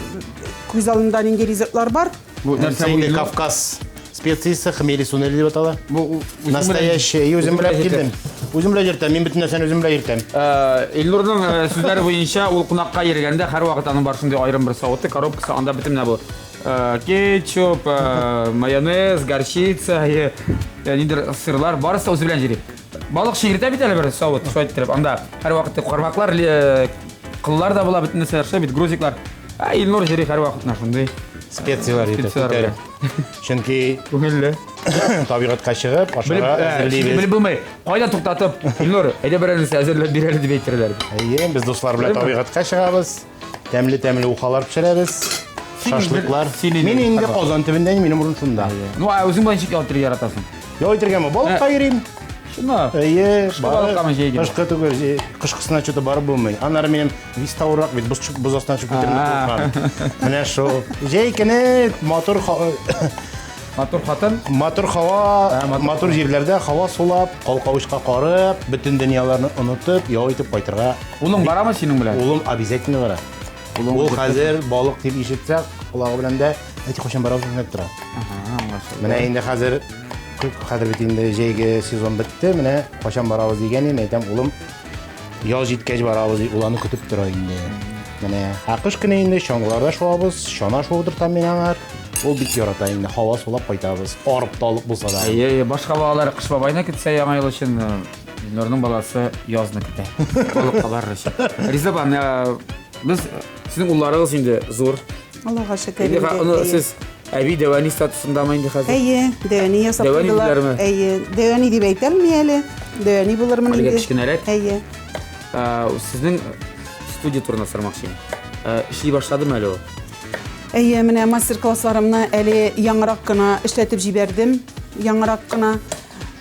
күз алдында нинди ризыклар бар. Бу нәрсә бу? Инде Илнур? Кавказ специясе хмели сунели дип атала. Бу үзең белән- Настоящий. Үзем үзең белән белән килдем. Үзем белән йөртәм. Мин бөтен нәрсәне үзем белән йөртәм. Илнурның сүзләре буенча ул кунакка йөргәндә һәрвакыт аның бар шундый аерым бер савыты, коробкасы, анда бөтен менә бу кетчуп, майонез, горчица, ниндидер сырлар, барысы да үзе белән йөри. Балык чигертә бит әле бер савыт, шулай иттереп. Анда һәрвакыт кармаклар, кыллар да була, бөтен нәрсәләр шулай бит, грузиклар. Ә Илнур җыри һәрвакыт менә шундый. Специяләр итеп Специяләр күтәреп. Чөнки Күңелле. табигатькә чыгып, Белеп, ашарга ә, әзерлибез. белеп булмый. Кайда туктатып, Илнур, әйдә берәр нәрсә әзерләп бир әле дип әйтерләр. Әйе, без дуслар белән Шулаймы? табигатькә чыгабыз. Тәмле-тәмле ухалар пешерәбез. Син Шашлыклар. син инде Мин инде Казан. Казан төбендә, минем урын шунда. Ну, ә үзең белән ничек ял итәргә яратасың? Ял итәргәме? Балыкка йөрим. Шуны. Әйе, Кышкы балыккамы, җәйгеме? Кышкы түгел, кышкысына что-то барып булмый. Аннары минем вис тауырак бит, боз чык- боз астына чыгып китермек А. куркам. Менә шул. Җәй көне матур Матур хатын. матур һава, Ә, матур матур җирләрдә һава сулап, калкавычка карып, бөтен дөньяларны онытып, ял итеп кайтырга. Улың барамы синең белән? Улым обязательно бара. Улың Ул үзе- хәзер балык дип ишетсә, колагы белән дә, әти кайчан барабыз дип тора. Ага, аңлашылды. Менә инде хәзер хәзер бит инде җәйге сезон бетте, менә кайчан барабыз дигән инде, әйтәм, улым, ял җиткәч барабыз дип, ул аны көтеп тора инде. Менә ә кыш көне инде чаңгыларда шуабыз, чана шуып утыртам мин аңар. Ул бик ярата инде, һава сулап кайтабыз, арып талып булса да. Әйе, әйе, башка балалар кыш бабайны көтсә яңа ел өчен, Илнурның баласы язны көтә. Балыкка барыр өчен. Риза апа, менә без сезнең улларыгыз инде зур. Аллага шөкер. Инде инде, аны әйе. сез әби дәвәни статусындамы инде хәзер? Әйе, дәвәни ясап Дәвәни куйдылар. диләрме? Әйе, дәвәни дип әйтәлми әле. Дәвәни булырмын Әлегә инде. кечкенәрәк. Әйе. Сезнең студия турында сорамакчы идем. Эшли башладымы әле ул? Әйе, менә мастер-классларымны әле яңарак кына эшләтеп җибәрдем. Яңарак кына.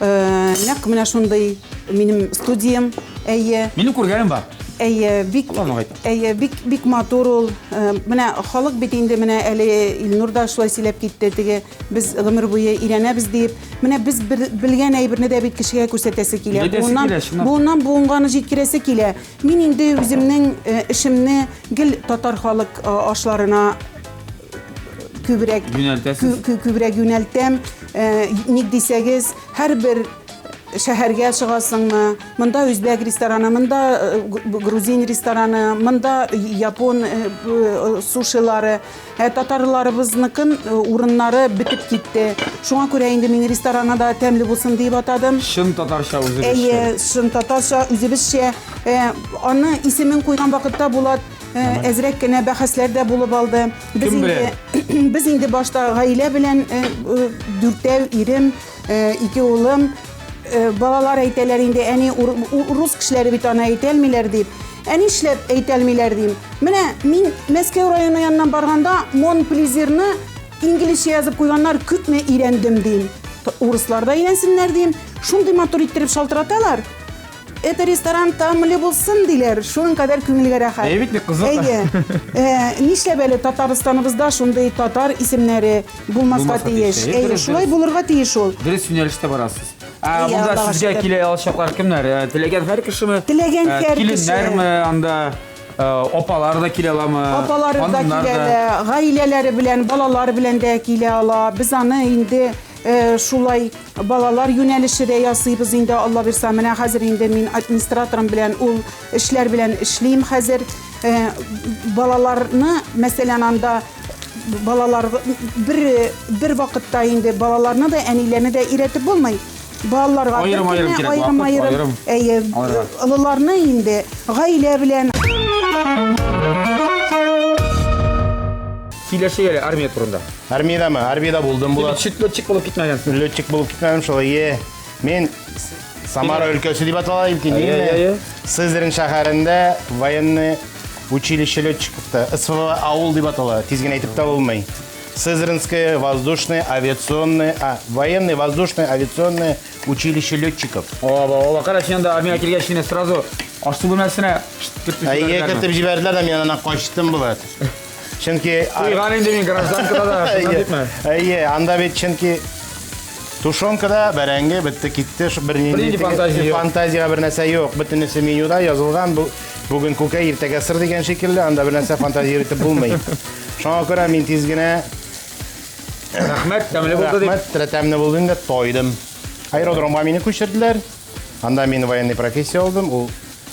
Нәкъ менә шундый минем студиям. Әйе. Минем күргәнем бар. Әйе, бик Аллаһ әйтә. Әйе, бик бик матур ул. Менә халык бит инде менә әле Илнур да шулай сөйләп китте, теге без гомер буе өйрәнәбез дип. Менә без белгән әйберне дә бит кешегә күрсәтәсе килә. Өйрәтәсе Буыннан килә, чынлап. буыннан буынга аны җиткерәсе килә. Мин инде үземнең эшемне гел татар халык ашларына күбрәк Юнәлтәсез. Күбрәк юнәлтәм. Ник дисәгез, һәрбер шәһәргә чыгасыңмы, монда үзбәк рестораны, монда грузин рестораны, монда япон сушилары, татарларыбызныкын урыннары бетеп китте. Шуңа күрә инде мин рестораны да тәмле булсын дип атадым. Чын татарча үзебезчә. Әйе, чын татарча үзебезчә. Аны исемен куйган вакытта Булат әзрәк кенә бәхәсләр дә булып алды. Без Кем инде без инде башта гаилә белән дүртәү ирем, ике улым, балалар әйтәләр инде, әни рус кешеләре бит аны әйтәлмиләр дип. Ә нишләп әйтәлмиләр дим. Менә мин Мәскәү районы яныннан барганда Монплезирны инглизчә язып куйганнар, күпме өйрәндем дим. Урыслар да өйрәнсеннәр дим. Шундый матур иттереп шалтыраталар. Это ресторан тәмле булсын диләр. Шуның кадәр күңелгә рәхәт. Әйе бит, бик кызык. Әйе. Нишләп әле Татарстаныбызда шундый татар исемнәре булмаска Булмаска тиеш. тиеш? Әйе, Әйе, дөрес, шулай дөрес. булырга тиеш ул. Дөрес юнәлештә барасыз. Ә Әйе, монда Аллага сезгә шөкер. килә алачаклар кемнәр? Теләгән һәр кешеме? Теләгән һәр кеше. Киленнәрме анда? Апалар да килә аламы? Апалары да Ханымнар килә да? ала, гаиләләре белән, балалар белән дә килә ала. Без аны инде шулай балалар юнәлеше дә ясыйбыз инде, Алла бирсә. Менә хәзер инде мин администраторым белән ул эшләр белән эшлим хәзер. Балаларны, мәсәлән, анда балалар бер вакытта инде балаларны да, әниләрне дә өйрәтеп булмый. Балаларга бер Аерым-аерым кенә, кирәк, аерым-аерым. вакыт, аерым. Әйе, Аларга. олыларны инде гаилә белән. Сөйләшик әле армия турында. Армиядәме? Армиядә булдым, Булат. Чит летчик булып китмәгәнсең. Летчик булып китмәдем шул, әйе. Мин Самара өлкәсе дип атала инде, Әйе, димме? әйе. Сызрань шәһәрендә военный училище летчиков-та, СВВ авыл дип атала, тиз генә әйтеп тә булмый. Сызранское воздушное авиационное, а, военное воздушное авиационное училище летчиков. Оба, оба, кара, син анда армиягә килгәч, сине сразу аш-су бүлмәсенә кертеп Әйе, җибәрделәрме? кертеп җибәрделәр дә, мин аннан качтым, Булат. Чөнки Туйган инде мин гражданкада да, шуннан Әйе, дипме? әйе, анда бит чөнки тушенкада бәрәңге бетте китте, шу бер Бернинди нинди фантазия юк. Фантазияга бер нәрсә юк. Бөтенесе менюда язылган. Бу бүген күкәй, иртәгә сыр дигән шикелле, анда бер нәрсә фантазия итеп булмый. Шуңа күрә мин тиз генә Рәхмәт, тәмле булды дип. Рәхмәт, тәмле булды инде, тойдым. Аэродромга мине күчерделәр. Анда мин военный профессия алдым. Ул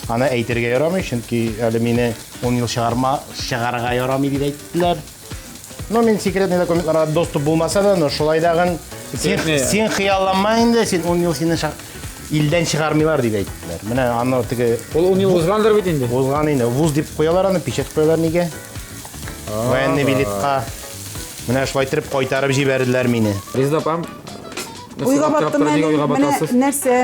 аны әйтергә ярамый, чөнки әле мине 10 ел чыгарга ярамый дип әйттеләр. Но мин секретный документларга доступ булмаса да, но шулай дагын Секретный. син хыялланма инде, син 10 ел сине илдән чыгармыйлар дип әйттеләр. Менә аны теге Ул 10 ел узгандыр бит инде. Узган инде. Вуз дип куялар аны, печать куялар нигә? Военный билетка. Менә шулай итеп кайтарып җибәрделәр мине. Резеда апам, Уйга баттым әле. Менә нәрсә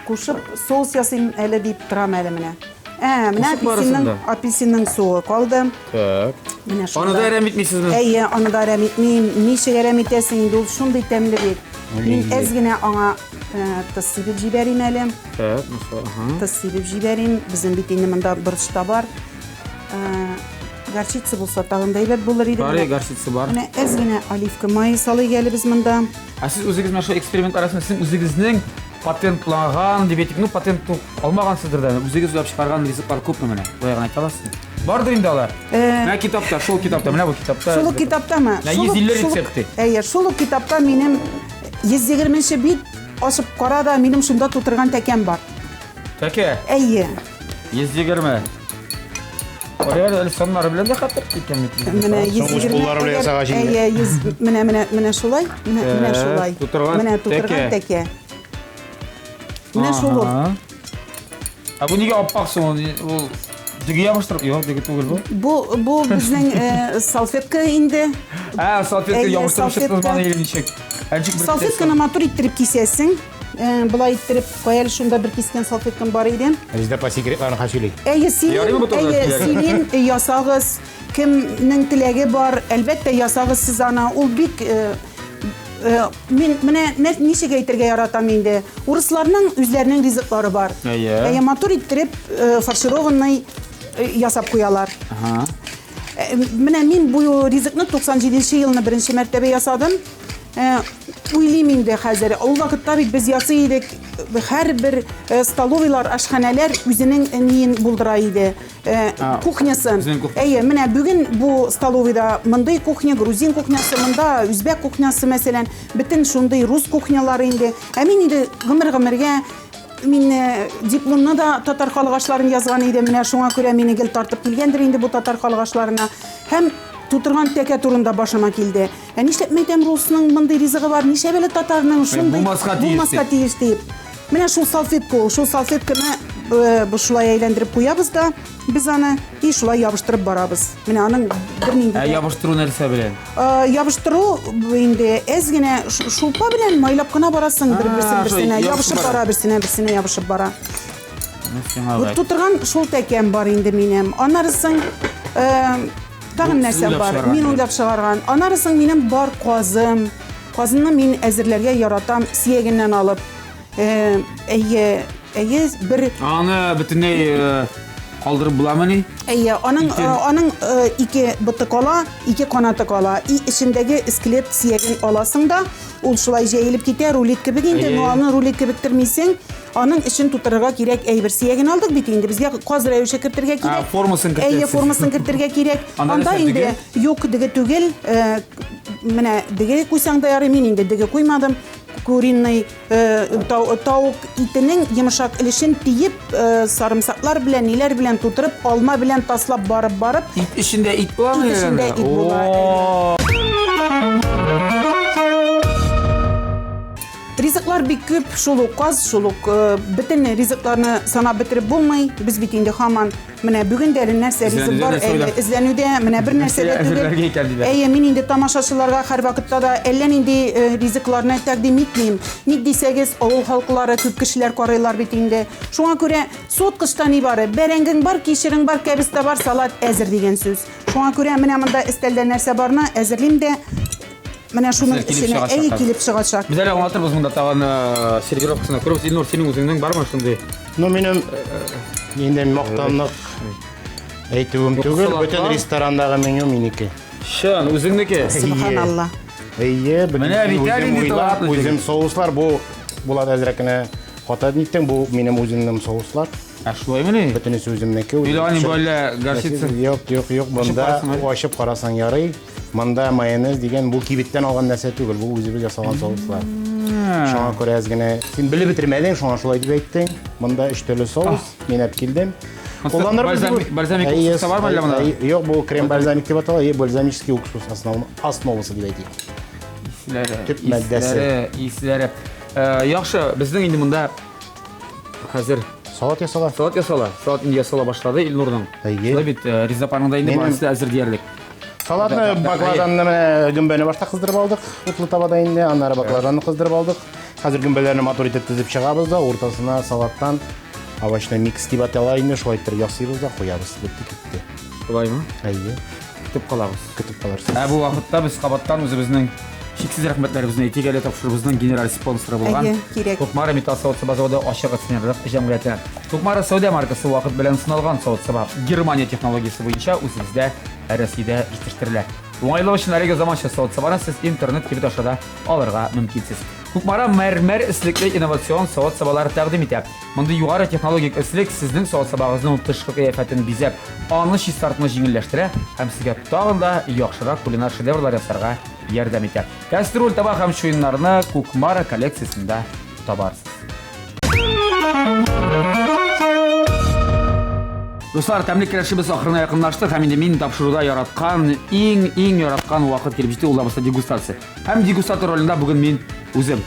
кушып соус ясыйм әле дип торам әле менә. Ә, менә апельсинның, апельсинның суы калды. Так. Менә шунда. Аны да әрәм итмисезме? Әйе, аны да әрәм итмим. Ничек әрәм итәсең инде, ул шундый тәмле бит. Мин әз генә аңа э, тоз сибеп җибәрим әле. Так, ну ага. Тоз сибеп җибәрим. Безнең бит инде монда борыч та бар. Э, горчица булса тагын да әйбәт булыр иде. Бар, горчица бар. Менә әз генә оливка мае салыйк әле без монда. Ә сез үзегез менә шул эксперимент арасында сезнең үзегезнең патентланган дип әйтик, ну патент алмагансыздыр да, үзегез уйлап чыгарган ризыклар күпме менә? Болай гына әйтә аласызмы? Бардыр инде алар. Э, менә китапта, шул китапта, менә бу китапта. Шул ук китаптамы? Менә 150 рецепты. Әйе, шул ук китапта минем 120 бит ачып кара да, минем шунда тутырган тәкәм бар. Тәкә? Әйе. 120. Орел әле саннары белән дә хәтер киткән бит. Менә 120. Куллары белән ясагач инде. Әйе, 100 менә менә менә шулай, менә менә шулай. Тутырган Менә тутырган тәкә. Менә шул ул. Ә бу нигә аппак соң ул? Дөге ябыштырып, юк, дөге түгел бу. Бу бу безнең э, салфетка инде. Ә, салфетка ябыштырып чыктыгыз моны или ничек? Ә ничек Салфетканы матур иттереп кисәсең. Э, болай иттереп, кая әле шунда бер кискән салфеткам бар иде. Резеда апа секретларын хәзер сөйли. Әйе, сөйлим, әйе, сөйлим, э, ясагыз. Кемнең теләге бар, әлбәттә, ясагыз сез аны. Ул бик э, мин менә ничек әйтергә яратам инде. Урысларның үзләренең ризыклары бар. Әйе. Әйе, матур иттереп фаршированный ясап куялар. Ага. Менә мин бу ризыкны 97 елны беренче мәртәбә ясадым. Э, уйлыйм инде хәзер. Ул вакытта бит без ясый идек, һәрбер э, столовыйлар, ашханәләр үзенең э, ниен булдыра иде. Кухнясын. Әйе, менә бүген бу столовыйда мондый кухня, грузин кухнясы, монда үзбәк кухнясы, мәсәлән, бөтен шундый рус кухнялары инде. Ә мин инде гомер-гомергә мин дипломны да татар халык ашларын язган идем. Менә шуңа күрә мине гел тартып килгәндер инде бу татар халык ашларына. Һәм тутырган тәкә турында башыма килде. Ә нишләп мәйтәм русның мондый ризыгы бар, нишләп әле татарның шундый булмаска тиеш булмаска тиеш дип. Менә шул салфетка ул, шул салфетканы э, бу шулай әйләндереп куябыз да, без аны и шулай ябыштырып барабыз. Менә аның бернинди Ә ябыштыру нәрсә белән? Э, ябыштыру инде әз генә шулпа белән майлап кына барасың бер-берсен берсенә, ябышып бара, берсенә берсенә ябышып бара. Сиңа Тутырган шул тәкәм бар инде минем. Аннары соң э, Тагын нәрсә бар? Мин уйлап чыгарган. Аннары соң минем бар казым. Казымны мин әзерләргә яратам, сөягеннән алып. Э, әйе, әйе, бер Аны бөтенләй э, калдырып буламыни? Әйе, аның э, аның ике боты кала, ике канаты кала. И эчендәге скелет сөяген аласың да, ул шулай җәелеп китә, рулет кебек инде, но аны рулет кебек термисең. Аның эчен тутырырга кирәк әйбер. Сөяген алдык бит инде, безгә каз рәвеше кертергә кирәк. Ә, формасын кертәсез. Әйе, формасын кертергә кирәк. Анда инде юк, дөге түгел. Э, менә дөге куйсаң да ярый, мин инде дөге куймадым. Куриный э, тавык итенең йомшак өлешен тиеп, э, сарымсаклар белән, ниләр белән тутырып, алма белән таслап барып-барып. Ит эчендә ит буламы? Ит эчендә ит була. Ризыклар бик күп, шул ук каз, шул ук э, бөтен ризыкларны санап бетереп булмый. Без бит инде һаман менә бүген дә әле нәрсә ризык бар, әле эзләнүдә, менә бер нәрсә дә түгел. Әйе, мин инде тамашачыларга һәрвакытта да әллә нинди э, ризыкларны тәкъдим итмим. Ник дисәгез, авыл халкылары күп кешеләр карыйлар бит инде. Шуңа күрә суыткычта ни бары, бәрәңгең бар, кишерең бар, кәбестә бар, салат әзер дигән сүз. Шуңа күрә менә монда өстәлдә нәрсә барны әзерлим дә Менә шуның эченә әй килеп чыгачак. Без әле аңлатырбыз монда тагын э, сервировкасына күрәбез. Илнур, синең үзеңнең бармы шундый? Ну, минем инде мактанлык әйтүем түгел, бөтен ресторандагы меню минеке. Чын, үзеңнеке. Субханалла. Әйе, Менә бит әле инде талантлы Үзем соуслар бу Булат әзрәк кенә хата иттең, бу минем үземнең соуслар. Ә шулаймыни? Бөтенесе үземнеке. Уйлаган бу әллә горчица. Юк, юк, юк, монда ачып карасаң ярый. Монда майонез дигән бу кибеттән алган нәрсә түгел, бу үзебез ясаган соуслар. Шуңа күрә әз генә син белеп бетермәдең, шуңа шулай дип әйттең. Монда өч төрле соус, мин алып килдем. Кулланырбыз. Бальзамик уксус бармы әллә монда? Юк, бу крем бальзамик дип атала, и бальзамический уксус основасы дип әйтик. Исләре, төп матдәсе. Исләре. Э, яхшы, безнең инде монда хәзер Салат ясала. Салат ясала. Салат инде ясала башлады Илнурның. Әйе. Шулай бит, э, Риза апаның да инде барысы әзер диярлек. Салатны, баклажанны менә гөмбәне башта кыздырып алдык. Утлы табада инде, аннары баклажанны кыздырып алдык. Хәзер гөмбәләрне матур итеп тезеп чыгабыз да, уртасына салаттан овощной микс дип атала инде, шулай итеп ясыйбыз да куябыз. Бетте китте. Шулаймы? Әйе. Көтеп калабыз. Көтеп калырсыз. Ә бу вакытта без кабаттан үзебезнең чиксез рәхмәтләребезне әйтик әле тапшыруыбызның генераль спонсоры булган Әйе, кирәк. Кукмара металл савыт-саба заводы ачык акционерлык җәмгыяте. Кукмара сәүдә маркасы вакыт белән сыналган савыт-саба Германия технологиясе буенча үзебездә Россиядә җитештерелә. Уңайлык өчен әлеге заманча савыт-сабаны сез интернет кибет аша да алырга мөмкинсез. Кукмара мәрмәр эслекле инновацион савыт-сабалар тәкъдим итә. Мондый югары технологик эслек сезнең савыт-сабагызның тышкы кыяфәтен бизәп, аны чистартуны җиңелләштерә һәм сезгә тагын да яхшырак кулинар шедеврлар ясарга ярдәм итә. Кастрюль, таба һәм чуеннарны Кукмара коллекциясендә табарсыз. Дуслар, тәмле көрәшебез ахырына якынлашты һәм инде мин тапшыруда яраткан, иң-иң яраткан вакыт килеп җитте, ул да булса дегустация. Һәм дегустатор ролендә бүген мин үзем.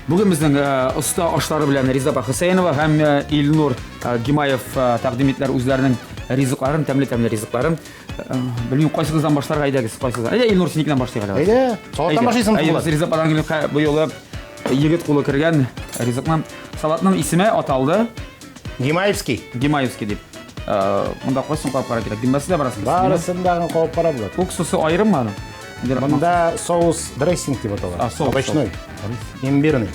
Бүген безнең э, оста ашлары белән Риза апа Хөсәенова һәм э, Илнур э, Гимаев тәкъдим иттеләр үзләренең ризыкларын, тәмле-тәмле ризыкларын. Белмим, кайсыгыздан башларга әйдәгез, кайсыгыздан. Әйдә, Илнур, синекеннән башлыйк әле. Әйдә, салаттан башлыйсың. Әйдә, без Риза ападан килеп, бу юлы егет кулы кергән ризыкны. Салатның исеме аталды. Гимаевский. Гимаевский дип. Монда кайсын кабып карар кирәк? Гөмбәсе дә барасы. Барысын да кабып карап була. Уксусы аерыммы аның? Монда соус дрессинг дип атала. А, соус. Овощной. Имбирный.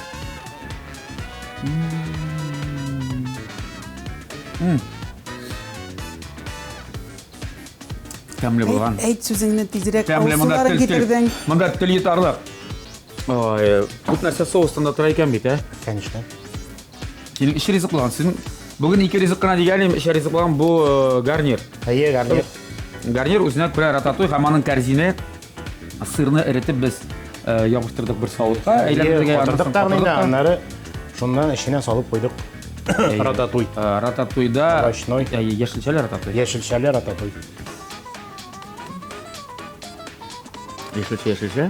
Тәмле булган. Әйт сүзеңне тизрәк, Тәмле, монда авыз тел, тел. китердең. Монда тел йотарлык. Ой, күп нәрсә соустан да тора икән бит, ә? Конечно. Синең өч ризык булган. Синең бүген ике ризык кына дигән идем, өч ризык булган бу э, гарнир. Әйе, гарнир. Гарнир үзенә күрә рататуй һәм аның кәрзине сырны эретеп без э, ябыштырдык бер савытка. Әйләндердек, Катырдык та инде, аннары шуннан эченә салып куйдык. Рататуй. Э, рататуйда Овощной. Әйе, яшелчәле рататуй. Яшелчәле рататуй. Яшелчә, яшелчә.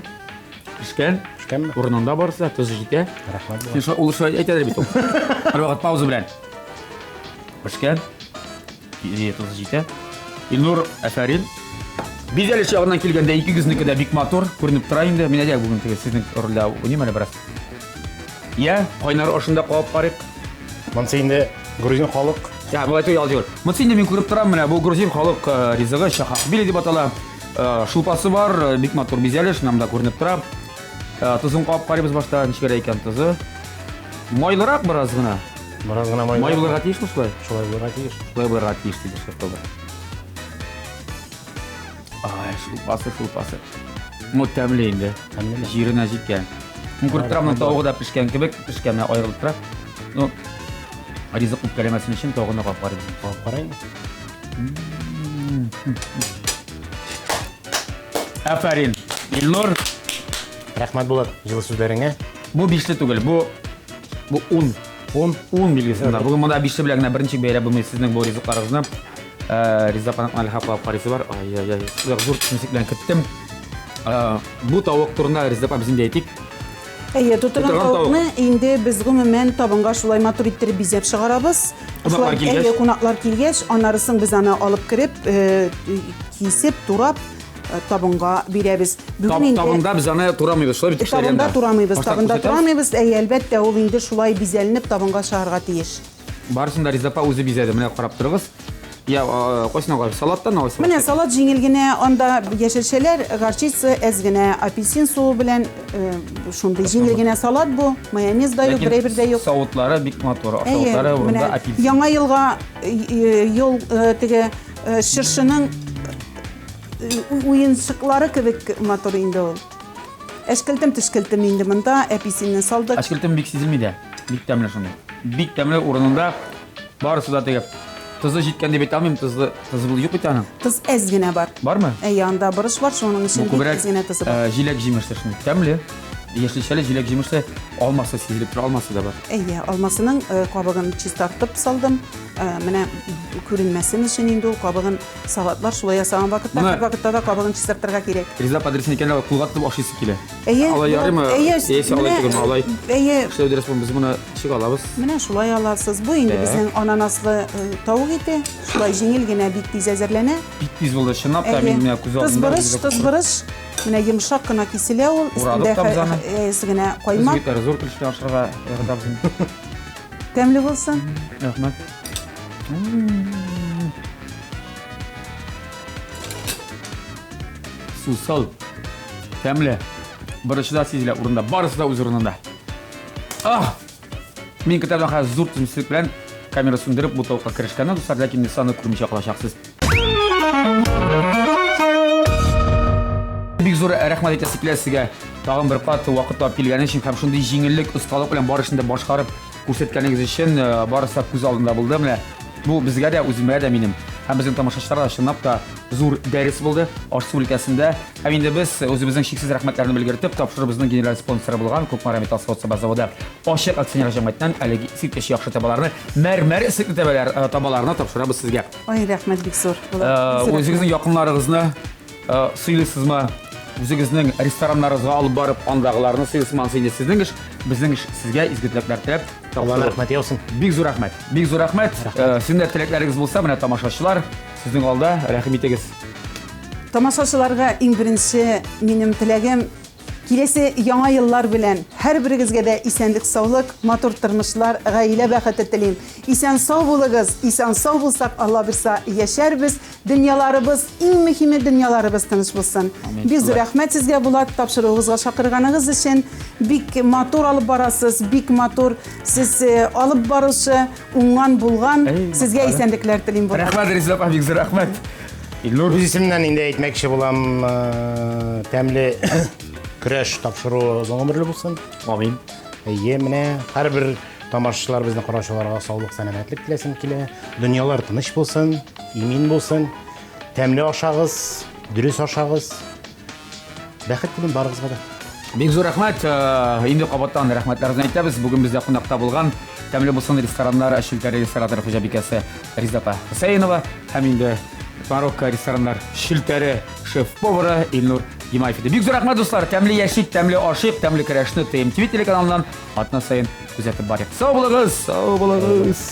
Пешкән. Пешкәнме? Урынында барысы да, тозы җитә. Рәхмәт. Син шулай, ул шулай әйтәдер бит ул. Һәрвакыт пауза белән. Пешкән. Идея тозы җитә. Илнур, әфәрин. Бизәлеш ягыннан килгәндә икегезнеке дә бик матур күренеп тора инде. Мин әйдә бүген теге сезнең рольдә уйныйм әле бераз. Я, кайнар ашында кабып карыйк. Монысы инде грузин халык. Я, бу әйтү ялгыш. Монысы инде мин күреп торам, менә бу грузин халык э, ризыгы чахахбили дип атала. Э, шулпасы бар, э, бик матур бизәлеш, менә монда күренеп тора. Тозын кабып карыйбыз башта, ничегрәк икән тозы. Майлырак бераз гына. Бераз гына май. Май булырга тиешме шулай? Шулай булырга тиеш. Шулай булырга тиеш диде шеф-повар. Ай, шулпасы, шулпасы. Ну, тәмле инде. Тәмлеме? Җиренә җиткән. Мин күреп торам, моның тавыгы да пешкән кебек, пешкән менә аерылып тора. Ну, ризык үпкәләмәсен өчен тавыгын да кабып карыйбыз. Кабып карыйм. Афәрин, Илнур. Рәхмәт, Булат, җылы сүзләреңә. Бу бишле түгел, бу бу ун. Ун. Ун билгесендә. Бүген монда бишле белән генә берничек бәяләп булмый сезнең бу ризыкларыгызны. Э, Риза апаның әле кабап карыйсы бар. Ай-яй-яй. Зур төсмесек белән көттем. Э, бу тавык турында Риза апа без инде әйтик. Әйе, тутырган Тутырган тавыкны инде без гомумән табынга шулай матур иттереп бизәп чыгарабыз. Кунаклар Шулай, килгәч? Әйе, кунаклар килгәч, аннары соң без аны алып кереп, э, кисеп, турап э, табынга бирәбез. Таб, табында без аны турамыйбыз, шулай бит кешеләр Табында янында. турамыйбыз, Башта табында күрсәтәбез. турамыйбыз. Әйе, әлбәттә, ул инде шулай бизәленеп табынга чыгарга тиеш. Барысын да Риза апа үзе бизәде. Менә карап торыгыз. Я, кайсына карап? Салаттан алайсың? Менә салат җиңел генә, анда яшелчәләр, горчица, әз генә апельсин суы белән э, шундый җиңел генә салат бу. Майонез да юк, берәй бер дә юк. Савытлары бик матур. Әйе, Савытлары урында менә апельсин. Яңа елга э, э, юл теге чыршының уенчыклары кебек матур инде ул. Әшкелтем төшкелтем инде монда апельсинны салдык. Әшкелтем бик сизелми дә. Бик тәмле шундый. Бик тәмле урынында барысы да теге. Тозы җиткән дип әйтә алмыйм, тозлы тозы бул юк бит аның. Тоз әз генә бар. Бармы? Әйе, анда борыч бар, шуның Бу өчен бик күбрәк әз генә тозы бар. җиләк җимештер шундый. Тәмле. Яшелчәле, җиләк-җимешле, алмасы сизелеп тора, алмасы да бар. Әйе, алмасының э, кабыгын чистартып салдым. Э, менә күренмәсен өчен инде ул кабыгын салатлар шулай ясаган вакытта, һәр вакытта да кабыгын чистартырга кирәк. Риза апа дөресен әйткәндә, кулга тотып ашыйсы килә. Әйе. Алай ярыймы? Әйе, Яисә алай түгелме? Алай. Әйе. Эшләү дөрес булмый. Без моны ничек алабыз? Менә шулай аласыз. Бу инде безнең ананаслы э, тавык ите. Шулай җиңел генә бик тиз әзерләнә. Бик тиз булды. Чынлап та мин менә күз алдымда. Тоз борыч, тоз борыч. Менә йомшак кына киселә ул. Урадык та без аны. Әз генә каймак. Без егетләр зур килеш белән ашарга яратабыз. Тәмле булсын. Рәхмәт. Сусыл. Тәмле. Борычы да сизелә урында. Барысы да үз урынында. Ах! Мин көтәм хәзер зур түземсезлек белән камера сүндереп бу тавыкка керешкәнне, дуслар, ләкин сез аны күрмичә калачаксыз. Бик зур рәхмәт әйтәсе килә сезгә. Тагын бер кат вакыт табып килгән өчен һәм шундый җиңеллек, осталык белән бар эшне дә башкарып күрсәткәнегез өчен э, барысы да күз алдында булды. Менә бу безгә дә, үземә дә минем һәм безнең тамашачыларга да чынлап та зур дәрес булды аш-су өлкәсендә. Һәм инде без үзебезнең чиксез рәхмәтләрне белгертеп, тапшыруыбызның генераль спонсоры булган Кукмара металл савыт-саба заводы ачык акционер җәмгыятеннән әлеге искиткеч яхшы табаларны, мәрмәр эсекле тәбәләр, э, табаларны тапшырабыз сезгә. Ай, рәхмәт бик зур. Э, үзегезнең якыннарыгызны э, сыйлыйсызмы? Үзегезнең рестораннарыгызга алып барып, андагыларны сыйлыйсызмы? Анысы инде сезнең эш, безнең эш сезгә изге теләкләр теләп. Алланың рәхмәте яусын. Бик зур рәхмәт. Бик зур рәхмәт. Э, сезнең дә теләкләрегез булса, менә тамашачылар сезнең алда рәхим итегез. Тамашачыларга иң беренче минем теләгем Киләсе яңа еллар белән һәрберегезгә дә исәнлек-саулык, матур тормышлар, гаилә бәхете телим. Исән-сау булыгыз, исән-сау булсак, Алла бирса, яшәрбез, дөньяларыбыз, иң мөһиме дөньяларыбыз тыныч булсын. Бик зур рәхмәт сезгә, Булат, тапшыруыгызга чакырганыгыз өчен. Бик матур алып барасыз, бик матур. Сез э, алып баручы, уңган, булган. Сезгә исәнлекләр телим, Булат. Рәхмәт, Резеда апа, бик зур рәхмәт. Илнур. Үз исемнән инде әйтмәкче булам, э, тәмле көрәш тапшыруы озын гомерле булсын. Амин. Әйе, менә һәрбер тамашачылар безне караучыларга саулык, сәламәтлек теләсем килә. Дөньялар тыныч булсын, имин булсын. Тәмле ашагыз, дөрес ашагыз. Бәхет телим барыгызга да. Бик зур рәхмәт. Э, инде кабаттан рәхмәтләребезне әйтәбез. Бүген бездә кунакта булган Тәмле булсын рестораннар челтәре рестораторы хуҗабикәсе Резеда апа Хөсәенова һәм инде Марокко рестораннар челтәре шеф-повары Илнур Гимаев иде. Бик зур рәхмәт, дуслар. Тәмле яшик, тәмле ашыйк, тәмле көрәшне ТМТV телеканалыннан атна саен күзәтеп барыйк. Сау булыгыз, сау булыгыз.